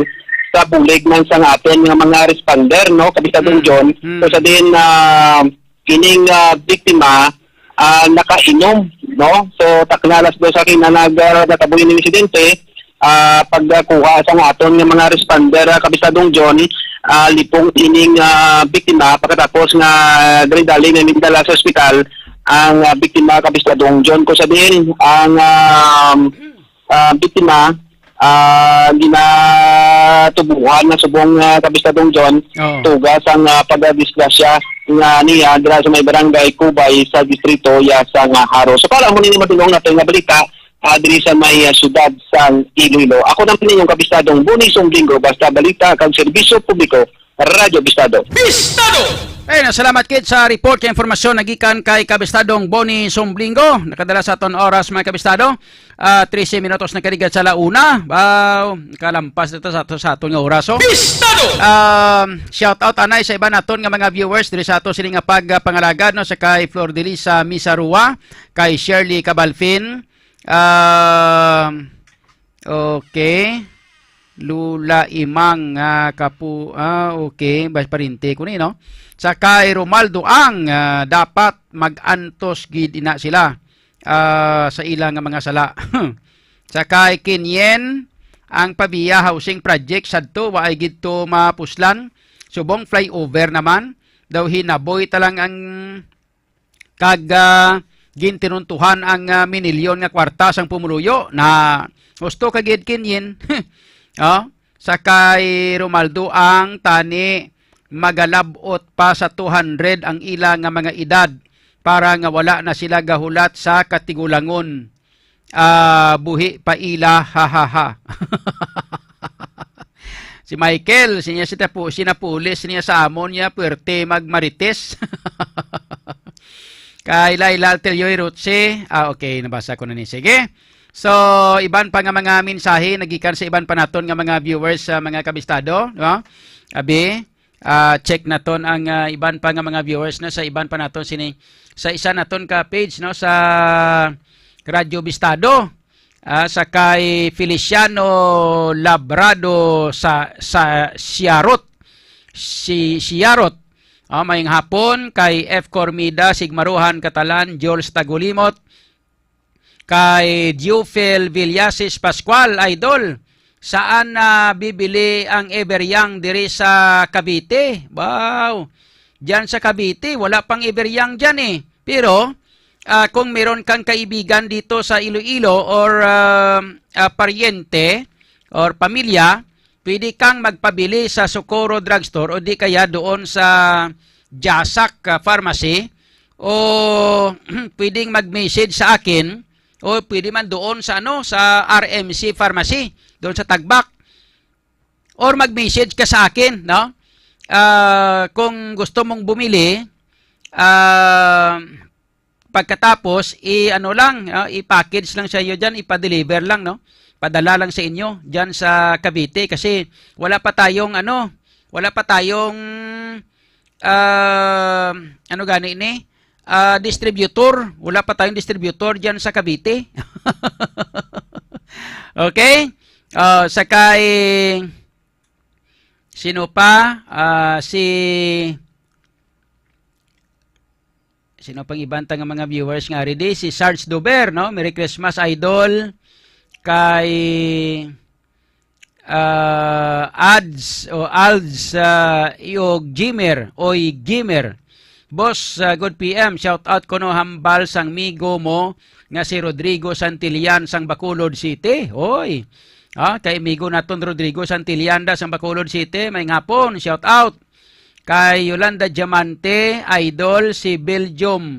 sa bulig man sang aton nga mga responder, no, Kabistadong Mm. John. Mm. So, sa din, ah, kining, ah, biktima, ah, nakainom, no? So, takna alas dos sa kinanag, ah, natabo ini insidente, ah, pagkuha sang aton nga mga responder, ah, Kabistadong John, ah, lipong ining, ah, biktima, pagkatapos nga dali-dali nga nindala sa ospital ang, ah, biktima, Kabistadong John. Kung sa diin, ang, ah, ah, biktima, ah, ginatubuhan na subong, ah, Kabistadong John, Oo. tuga sang, ah, pagdisgrasya nga niya dira sa may barangay Kubay sa distrito ya sa nga Jaro. So, para mo nini madulong nato nga balita, ah, diri sa may, ah, siyudad sang Iloilo. Ako naman ninyong Kabistadong Bonnie Sumblingo, basta balita kag serbisyo publiko, Radyo Bistado. Bistado! Eh, nasalamat kit sa report kay informasyon nagikan kay Kabistadong Bonnie Sumblingo. Nakadala sa aton oras, mga kabistado. Ah, trese minutos na karigat sa la una. Wow, kalampas dito sa, sa aton nga oras, oh. Bistado! Um, shout out anay sa iban naton nga mga viewers diri sa ato sini nga pagpangalagad, no, sa kay Flor Delisa Misarua, kay Shirley Cabalfin, um, okay. Lula Imang, ah, kapu-, ah, okay, bas parinte ko ni, no? Sa kay Romaldo Ang, ah, dapat mag-antos gid ina sila, ah, sa ila nga mga sala. Sa kay Kinyen, ang Pavia Housing Project sadto, wa ay gid to mapuslan. Subong flyover naman, daw hinaboy ta lang ang kag, ah, gintinuntuhan ang, ah, minilyon nga kwarta sang pumuluyo na husto ka gid kinyin. Oh, sa kay Romaldo ang tani magalabot pa sa two hundred ang ila nga mga edad para nga wala na sila gahulat sa katigulangon. Ah, buhi pa ila, ha, ha, ha. Si Michael, siya si tapu-, sinapulis niya sa amon niya, puwerte magmarites. Kay Laila Telioy Rutse. Ah, okay, nabasa ko na ni. Sige. So, iban pa nga mga mensahe nagikan sa iban pa naton nga mga viewers, sa mga kabistado, no? Abi, ah, check naton ang, ah, iban pa nga mga viewers na sa iban pa naton sini, sa isa naton ka page, no, sa Radyo Bistado, ah, sa kay Feliciano Labrado sa, sa Siarot, si Siarot. Ah, mayong hapon kay F Cormida, Sigmaruhan, Catalan, Jules Tagulimot, kay Diofil Villasis Pascual, idol. Saan na bibili ang Everyang diri sa Cavite? Wow! Diyan sa Cavite, wala pang Everyang diyan eh. Pero, ah, kung meron kang kaibigan dito sa Iloilo or, ah, ah, paryente or pamilya, pwede kang magpabili sa Socorro Drugstore o di kaya doon sa Jasak, ah, Pharmacy o pwedeng mag-message sa akin o pwede man doon sa, ano, sa R M C Pharmacy, doon sa Tagbak. Or mag-message ka sa akin, no? Ah, kung gusto mong bumili, ah, pagkatapos, i-ano lang, ah, i-package lang sa iyo diyan, ipa-deliver lang, no? Padala lang sa inyo diyan sa Cavite kasi wala pa tayong, ano, wala pa tayong, ah, ano gani ni? Ah, distributor. Wala pa tayong distributor diyan sa Cavite. Okay? Ah, sa kay, sino pa? Ah, si, sino pang iban ta nga mga viewers nga ari di? Si Sarge Dober, no? Merry Christmas, idol. Kay, ah, Ads o Alds, ah, Iog Gamer, Oy Gamer. Boss, ah, good P M, shout out kuno hambal sang migo mo nga si Rodrigo Santillan sang Bacolod City. Oy. Ah, kay migo naton Rodrigo Santillan da sang Bacolod City, may ngapon, shout out. Kay Yolanda Diamante, idol, si Belgium.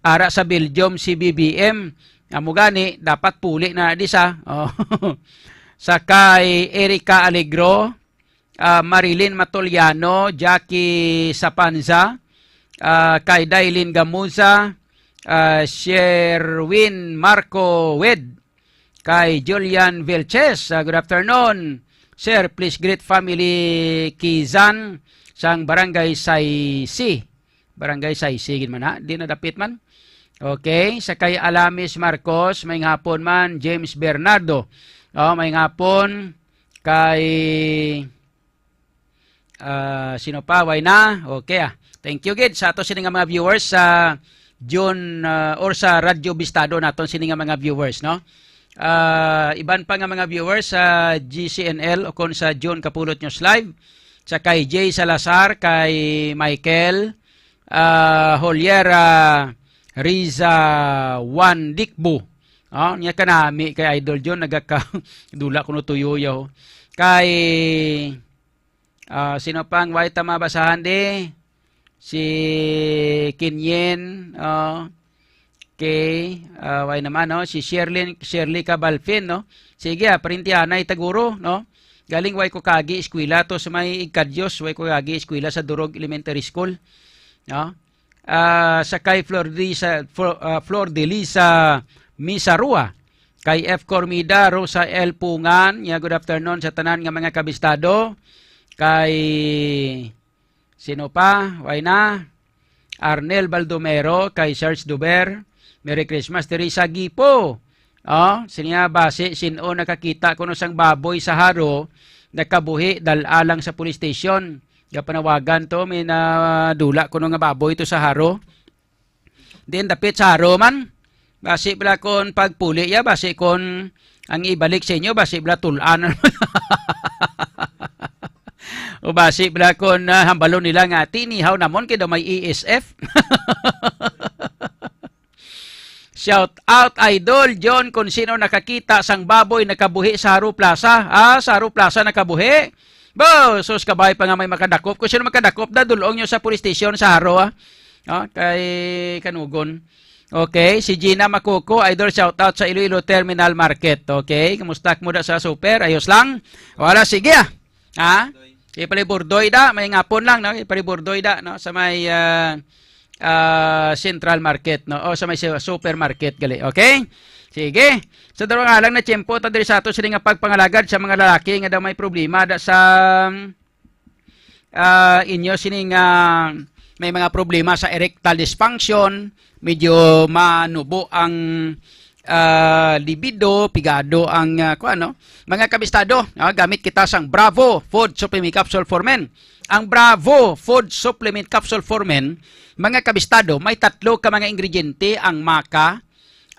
Ara sa Belgium, si B B M. Amo gani, dapat puli na di sa. Oh. Sa kay Erica Alegro, ah, Marilyn Matoliano, Jackie Sapanza, ah, kay Dailin Gamuza, ah, Sherwin Marco Wed, kay Julian Vilches. Ah, good afternoon, sir. Please greet family Kizan sang Barangay Saisi. Barangay Saisi gid man, ha? Di na dapit man. Okay, sa kay Alamis Marcos, may ngapon man, James Bernardo. Oh, may ngapon kay, ah, sino pa? Way na? Okay, ah. Thank you gid sa ato sini nga mga viewers sa June, ah, or sa Radyo Bistado naton sini nga mga viewers, no? Ah, iban pa nga mga viewers sa G C N L o kon sa June Kapulot News Live, sa kay Jay Salazar, kay Michael, ah, Holiera, Riza, Juan Dikbo. Ah, niya kanami kay Idol John, nagaka-, dula kuno tuyo yaw. Kay, ah, sino pang way ta mabasahan di? Si Kinyen, oh. Okay, ah, way naman, no? Si Sherlyn, Shirley Cabalfin, no? Sige, ah, parintihanay ta guro, no? Galing way ko kagi eskwela to sa may Igkadios, way ko kagi eskwela sa Durog Elementary School, no? Ah, sa kay Flor de Lisa, Flor, ah, Flor de Lisa Misarua, kay F Cormida, Rosa L Pungan, ya, good afternoon sa tanan nga mga kabistado, kay sino pa? Way na? Arnel Baldomero, kay Serge Duber. Merry Christmas, Teresa Gipo. Oh, siya basi, sin-o nakakita kuno sang baboy sa haro, nakabuhi, dal-a lang sa police station. Ya panawagan to, may nadula kuno nga baboy to sa haro. Din dapit sa haro man. Basi bala kon pagpuli ya, basi kon ang ibalik sa inyo, basi bala tul-an na naman. O basi bala kon, ah, hambalon nila nga, "Tinihaw namon kay daw may E S F." Shout out, Idol John, kung sino nakakita sang baboy nakabuhi sa Haro Plaza. Ah, sa Haro Plaza nakabuhi? Bo, sus, kabay pa nga may makadakop. Kung sino makadakop, dadulong nyo sa police station sa Haro, ah. Ah, kay Kanugon. Okay, si Gina Makuko, Idol, shout out sa Iloilo Terminal Market. Okay, kumusta mo da sa super? Ayos lang? Wala, sige, ah. Ha? Ipaliburdoy da, may ngapon lang, no? Ipaliburdoy da, no? Sa may, ah, ah, Central Market, no? O sa may su-, supermarket, gali. Okay? Sige. Sa darong alang na tiyempo, ta diri sa ato sini nga pagpangalagad sa mga lalaki nga daw may problema da sa, ah, inyo sini nga may mga problema sa erectile dysfunction, medyo manubo ang, ah, libido, pigado ang, ah, kuwan, no? Mga kabistado, ah, gamit kita sang Bravo Food Supplement Capsule for Men. Ang Bravo Food Supplement Capsule for Men, mga kabistado, may tatlo ka mga ingrediente ang maca,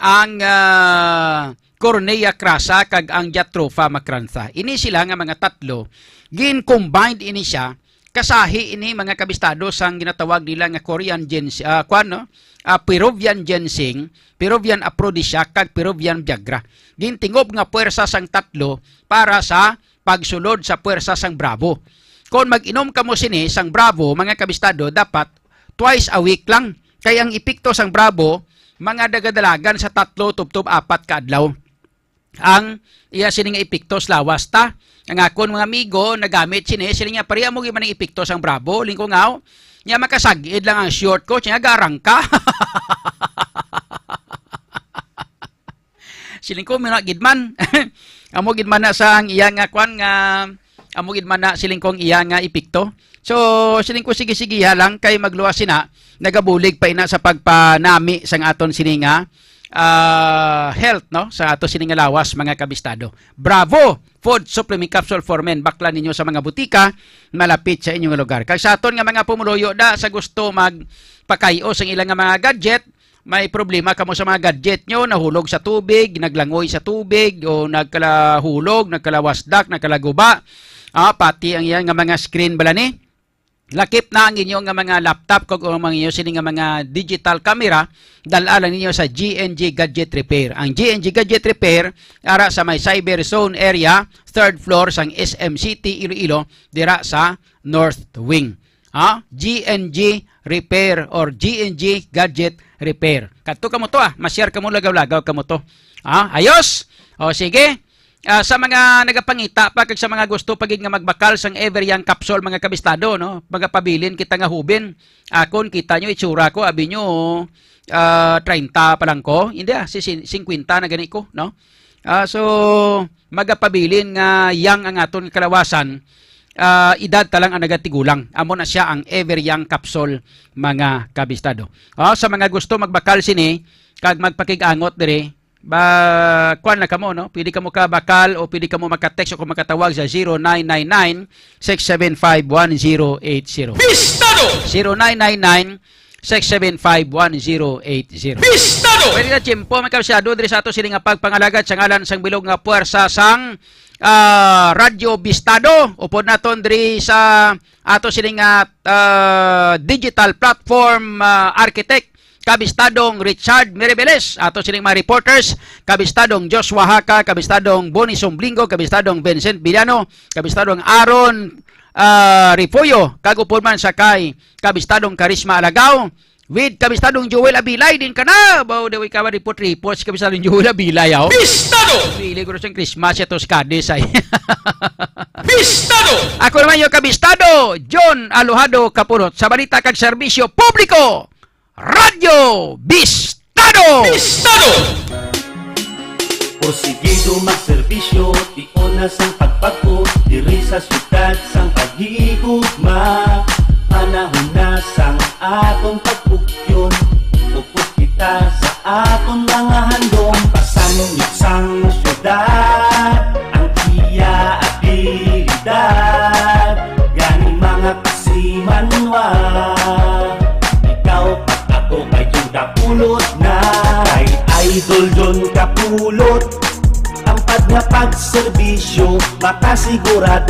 ang, ah, Cornea crassa, kag ang Jatropha macrantha. Ini sila nga mga tatlo, gin-combined ini siya, kasahi ini, mga kabistado, sang ginatawag nila nga Korean ginseng, ah, kwan, no? Ah, Peruvian ginseng, Peruvian aphrodisiac, kag Peruvian Viagra. Gintingob nga puwersa sang tatlo para sa pagsulod sa puwersa sang Bravo. Kon mag-inom kamo sini sang Bravo, mga kabistado, dapat twice a week lang. Kay ang epekto sang Bravo, mga dagadalagan sa tatlo tubtob apat ka adlaw ang iya sini nga epekto sa lawas ta. Ang akon mga amigo nagamit sini, sila niya, "Pare, amo gid man ang epekto sang Bravo." Lingko nga, "Nya makasagid lang ang short ko, siya garang ka." Siling ko, muna gid man. Amo gid man na sa ang iya nga kwan nga, amo gid man na siling ko ang iya nga epekto. So, siling ko, sige, sige, ha lang, kay magluwas sina, nagabulig pa ina sa pagpanami sang aton sini nga, ah, health, no? Sa ato sini nga lawas, mga kabistado. Bravo! Food Supplement Capsule for Men. Bakla ninyo sa mga butika, malapit sa inyong lugar. Kag sa aton nga mga pumuluyo da, sa gusto magpakayo sa ilang nga mga gadget, may problema kamo sa mga gadget nyo, nahulog sa tubig, naglangoy sa tubig, o nagkalahulog, nagkalawasdak, nagkalaguba. Ah, pati ang iyan nga mga screen bala ni. Lakip na ang inyo nga mga laptop kag ang mga inyo sini nga mga digital camera, dala lang ninyo sa G N G Gadget Repair. Ang G N G Gadget Repair ara sa may Cyber Zone area, third floor sang S M City Iloilo, dira sa North Wing. Ha? G N G Repair or G N G Gadget Repair. Kadto kamo to, ah, ma-share kamo, lagaw-lagaw kamo to. Ha? Ayos? O sige. Ah, sa mga nagapangita pa kag sa mga gusto pa gid nga magbakal sang Ever Young Capsule, mga kabistado, no? Magapabilin kita nga hubin. Akon, kita nyo itsura ko, abi nyo, ah, treinta pa lang ko. Hindi, ah, si, si, singkwenta na gani ko, no? Ah, so, magapabilin nga young ang aton kalawasan, ah, edad ta lang ang nagatigulang. Amo na siya ang Ever Young Capsule, mga kabistado. Ah, sa mga gusto magbakal sini, kag magpakig-angot diri, ba, kuan na kamo, no? Pwede kamo ka bakal o pwede kamo maka-text o kung makatawag sa zero nine nine nine, six seven five, one zero eight zero. Bistado! Zero nine nine nine, six seven five, one zero eight zero. Bistado! Pwede na tiyempo, mga kabisado, diri sa ato sini nga pagpangalagad sa ngalan sang bilog nga puwersa sang, ah, Radyo Bistado. Upod naton diri sa ato sini nga, ah, digital platform, ah, architect, Kabistadong Richard Miribeles, ato sining mga reporters, Kabistadong Joshua Haka, Kabistadong Bonnie Somblinggo, Kabistadong Vincent Villano, Kabistadong Aaron, ah, Refugio, kag upod man sa kay Kabistadong Karisma Alagaw, with Kabistadong Joel Abilay din ka na. Baw, daw ikaw report-report si Kabistadong Joel Abilay, aw. Bistado! Pili ko siyang Christmas, ito si Cadiz, ay. Bistado! Ako naman yung Kabistado, John Alojado Kapulot, sa balita kag serbisyo publiko. Radyo Bistado! Bistado! Porsigido magserbisyo, tion na sang pagpag-o, diri sa syudad sang paghigugma. Panahon na sang aton pagpugyon, upod kita sa aton mga handom. Pasangyot sang syudad, ang iya abilidad, gani mga kasimanwa. Ikaw pag ako kay John Kapulot na. Kay Idol John Kapulot, ang pag nga pagserbisyo, makasigurado